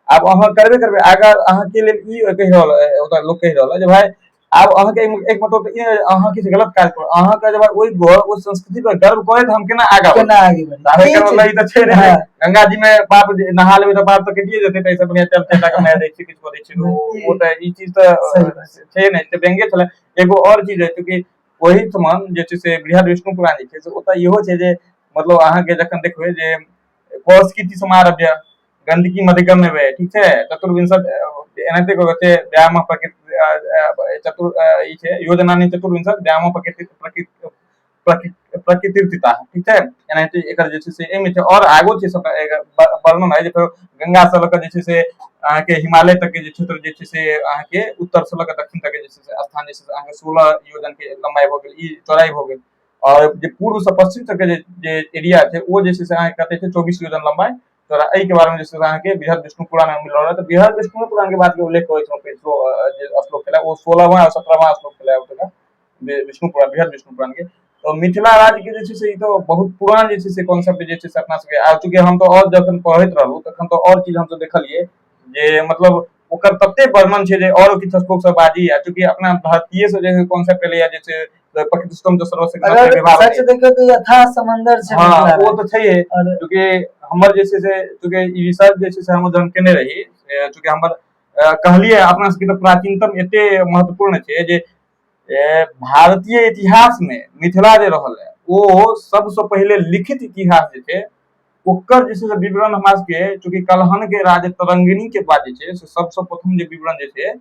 आब अहाँ करबे करबै। अगर अहाँके लेल ई कहि रहल, ओतऽ लोक कहि रहल जे भाय आब अहाँके एक मतलब ई नहि अहाँ किछु गलत काज करू, अहाँके जे भाय ओहि ओहि संस्कृति पर गर्व करैत हम केना आगाँ केना आगे बढ़ी, मतलब ई तऽ छै ने। गंगा जी में बाप नहा लेबै तऽ बाप तऽ कटिए जेतै, ताहिसँ बढ़िआँ चल चारि टाका मारि दै छी, किछु कऽ दै छी। ओ तऽ ई चीज तऽ छै नहि, तऽ व्यंग्य छलै। एगो आओर चीज है, चूँकि ओहि ठमन जे छै से बृहद विष्णु पुराण जे छै से ओतऽ इहो छै जे मतलब अहाँके जखन देखबै जे कौशकीति समारभ्य गंदगी मधिगम्य वे, ठीक छै, चतुर्विंशत एनाहिते कऽ छै व्यायाम प्रकृति चतुर ई छै योजनानि चतुर्विंशत व्यायाम प्रकृति प्रकृति प्रकृतिता, ठीक छै, एनाहिते एकर जे छै से एहिमे छै। आओर आगो छै सबटा एकर वर्णन है जे फेर गंगा से लऽ कऽ जे छै से अहाँके हिमालय तक के जे क्षेत्र जे छै से अहाँके उत्तर से लऽ कऽ दक्षिण तक के जे छै से स्थान जे छै से अहाँके 16 योजन के लंबाई भऽ गेल, ई चौड़ाई भऽ गेल। आओर जे पूर्व से पश्चिम तक के जे जे एरिया छै ओ जे छै से अहाँके कते छै 24 योजन लंबाई तोरा। एहि के बारे में जे छै से अहाँके बृहद विष्णु पुराण में मिल रहल है। तऽ बृहद विष्णु पुराण के बात के उल्लेख करै छलहुँ, पिछलो जे श्लोक छलै ओ 16वां आओर 17वां श्लोक छलै ओतुका विष्णु पुराण, बृहद विष्णु पुराण के। तऽ मिथिला राज्य के जे छै से ई तऽ बहुत पुरान जे छै से कॉन्सेप्ट जे छै से अपना सबके आ चूँकि हम तऽ आओर जखन पढ़ैत रहलहुँ तखन तऽ आओर चीज हमसब देखलियै जे मतलब ओकर तते वर्णन छै जे आओर किछु श्लोक सब बाजी। आ चूँकि अपना भारतीय से जे कॉन्सेप्ट एलैया जे छै प्रकृतिस्तम सर्वस्य अगर सच देखियौ तऽ यथा समंदर छै। हँ, ओ तऽ छैहे। चूँकि हमर जे छै से चूँकि ई रिसर्च जे छै से हम जहन केने रही, चूँकि हमर कहलियै अपना सबके तऽ प्राचीनतम एते महत्वपूर्ण छै जे भारतीय इतिहास में मिथिला जे रहल है ओ सबसे पहिले लिखित इतिहास जे छै ओकर जे छै से विवरण हमरा सबके चूँकि कलहन के राज तरंगिणी के बाद जे छै से सबसे प्रथम जे विवरण जे छै,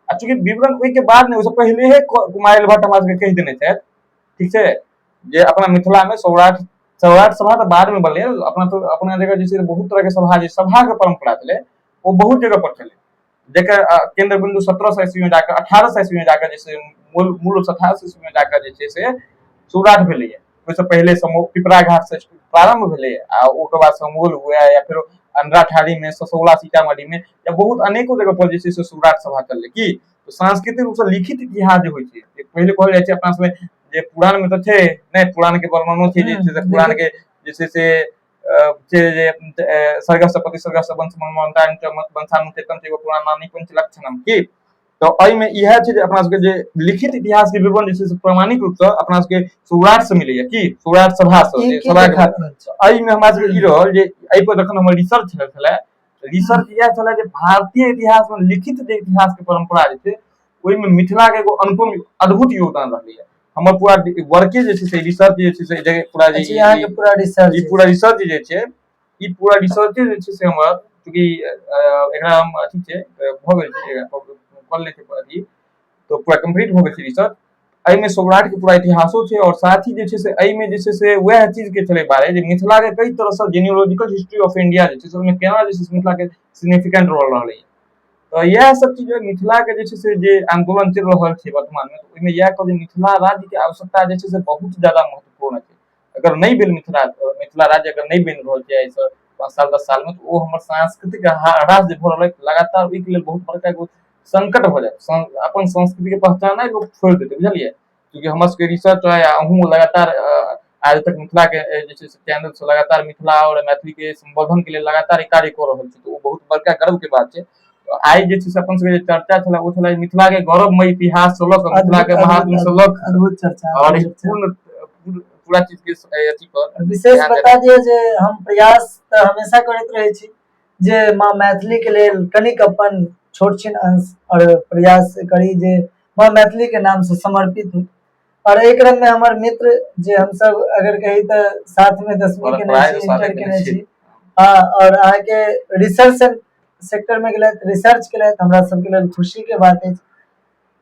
आ चूँकि विवरण ओहिके बाद नहि, ओहिसँ पहिले कुमारिल भट्ट हमरा सबके कहि देने छथि, ठीक छै, जे अपना मिथिला में सौराठ सौराठ सभा तऽ बाद में बनलै, अपना तऽ अपना जगह जे छै बहुत तरह के सभा जे सभा के परंपरा छलै ओ बहुत जगह पर छलै, जकर केंद्र बिंदु 1700 ईस्वी में जाकर 1800 ईस्वी में जाकर जे छै मूल मूल रूपसँ 1800 ईस्वी में जाकर जे छै से सौराठ भेलैए। ओहिसँ पहिले समूह पिपरा घाट से प्रारंभ भेलै आ ओकर बाद समूल हुए या फेर अंधराठाढ़ी में, ससौला सीतामढ़ी में या बहुत अनेको जगह पर जे छै से सौराठ सभा चललै। की तऽ सांस्कृतिक रूपसँ लिखित इतिहास जे होइ छै, जे पहिले कहल जाइ छै अपना सबमे जे पुराण में तऽ छै नहि, पुराण के वर्णनो छै जे छै से पुराण के जे छै से छै जे सर्गस्य प्रतिसर्गस्य वंश वंशानुचेतन छै पुराणानि पंचलक्षणम। की तऽ एहिमे इएह छै जे अपना सबके जे लिखित इतिहास के विवरण जे छै से प्रमाणिक रूप से अपना सबके सौराठ से मिलैया, की सौराठ सभा से जे सभा के एहिमे हमरा सबके ई रहल जे एहि पर जखन हमर रिसर्च छलै, रिसर्च इएह छलै जे भारतीय इतिहास में लिखित जे इतिहास के परंपरा जे छै ओहिमे मिथिला के एगो अनुपम अद्भुत योगदान रहलैया। हमर पूरा वर्के जे छै से रिसर्च जे छै से जे पूरा जे अच्छा, अहाँके पूरा रिसर्च ई पूरा रिसर्च जे छै, ई पूरा रिसर्चे जे छै से हमर चूँकि एकरा हम अथी छै भऽ गेल छै कऽ लेने छै अथी तऽ पूरा कम्प्लीट भऽ गेल छै रिसर्च। एहिमे सौराठ के पूरा इतिहासो छै और साथ ही जे छै से एहिमे जे छै से वएह चीज के छलै बारे जे मिथिला के कई तरह से जेनियोलॉजिकल हिस्ट्री ऑफ इंडिया जे छै से ओहिमे केना जे छै से मिथिला के सिग्निफिकेंट रोल रहलै। तऽ इएह सब चीज मिथिला के जे छै से जे आंदोलन चलि रहल छै वर्तमान में, ओहिमे इएह कहब जे मिथिला राज्य के आवश्यकता जे छै से बहुत ज्यादा महत्वपूर्ण छै। अगर नहि भेल मिथिला मिथिला राज्य अगर नहि बनि रहल छै एहिसँ 5 साल 10 साल में, तऽ ओ हमर सांस्कृतिक ह्रास जे भऽ रहल है लगातार, ओहिके लेल बहुत बड़का एगो संकट भऽ जायत। अपन संस्कृति के पहचान लोक छोड़ि देतै, बुझलियै? क्योंकि हमर सबके रिसर्च है, अहूँ लगातार आज तक मिथिला के जे छै से चैनल से लगातार मिथिला और मैथिली के संवर्धन के लेल लगातार कार्य कऽ रहल छी, तऽ ओ बहुत बड़का गर्व के बात छै। तऽ आइ जे छै से अपन सबके जे चर्चा छलै ओ छलै मिथिला के गौरवमय इतिहास से लऽ कऽ मिथिला के अद्भुत, महात्म से लऽ कऽ अद्भुत चर्चा, और अद्भुत चर्चा। पूर्ण पूरा चीज के अथी पर विशेष ध्यान बता दिअ जे हम प्रयास तऽ हमेशा करैत रहै छी जे माँ मैथिली के लेल कनिक अपन छोट छिन अंश और प्रयास करी जे माँ मैथिली के नाम से समर्पित हो। और एहि क्रम में हमर मित्र जे हमसब अगर कही तऽ साथ में 10वीं और केने पढ़ाइ छी, साथे इंटर केने केने छी। छी। हाँ, और अहाँके रिसर्च सेक्टर में गेलथि, रिसर्च केलथि, हमरा सबके लेल खुशी के बात अछि।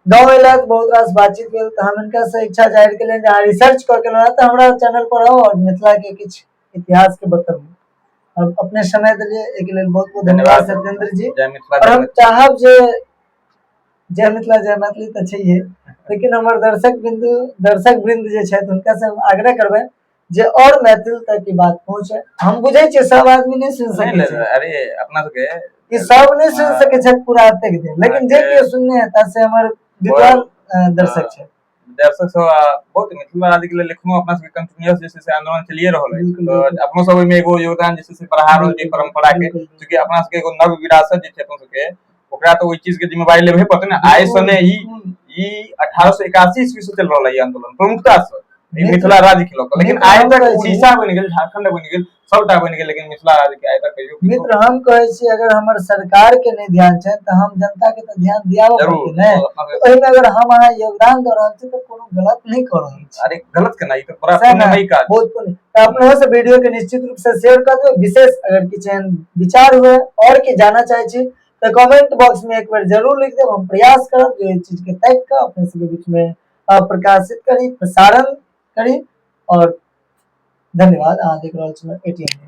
गाँव अयलथि, बहुत रास बातचीत भेल, तऽ हम हिनका से इच्छा जाहिर केलियनि जे अहाँ रिसर्च कऽ के एलहुँ तऽ हमरा चैनल पर आउ और मिथिला के किछु इतिहास के बतबू। और अपने समय देलियै एहिके लेल बहुत बहुत धन्यवाद सत्येंद्र जी। जय मिथिला, और जय हम मैथिली। चाहब जे जय मिथिला जय मैथिली तऽ छैहे, लेकिन हमर दर्शक बिंदु दर्शक वृंद जे छथि हुनका से हम आग्रह करबै जे और मैथिल तक ई बात पहुँचे। हम बुझै छियै सब आदमी नहि सुनि नहि, सकै नहि, छै, अरे अपना सबके ई सब नहि सुनि हाँ। सकै छथि पूरा एतेक देर, लेकिन जे अहाँके केओ सुनने हेता से हमर विद्वान दर्शक छथि। दर्शक सब आ बहुत मिथिला राज्य के लेल एखनो अपना सबके कंटिन्यूअस जे छै से आंदोलन चलिए रहल अछि, बिल्कुल, तऽ बिल्कुल। अपनो सब ओहिमे एगो योगदान जे छै से बढ़ा रहल छै परंपरा के। चूँकि अपना सबके एगो नव विरासत जे छै अपन सबके, ओकरा तऽ ओहि चीज के जिम्मेवारी लेबहे पड़तै ने। आइ से नहि, ई 1881 ईस्वी से चल रहल है ई आंदोलन प्रमुखता से, ई मिथिला राज्य के लऽ कऽ, लेकिन मित्र, आइ हम तक कहै छी- उड़ीसा बनि गेल, झारखंड बनि गेल, सबटा बनि गेल, लेकिन मिथिला राज्य के आइ तक कहियो किनको- मित्र, हम कहै छी अगर हमर सरकार के नहि ध्यान छै तऽ हम जनता के तऽ ध्यान दियाबऽ जरूर पड़तै ने। अपना सबके- ओहिमे अगर हम अहाँ योगदान दऽ रहल छी तऽ कोनो गलत नहि कऽ रहल छी। अरे गलत केना, ई तऽ बड़ा सएह ने। पुण्यमयी काज। बहुत पुण्य। तऽ अपनहो से वीडियो के निश्चित रूप से शेयर कऽ देबै। विशेष अगर किछु एहन विचार हुए और कि जानऽ चाहै छी तऽ कमेंट बॉक्स में एक बेर जरूर लिख देब। हम प्रयास करब जे एहि चीज के ताकि कऽ अपने सबके बीच में प्रकाशित करी, प्रसारण करी। और धन्यवाद। अहाँ देख रहल छी एटीएम।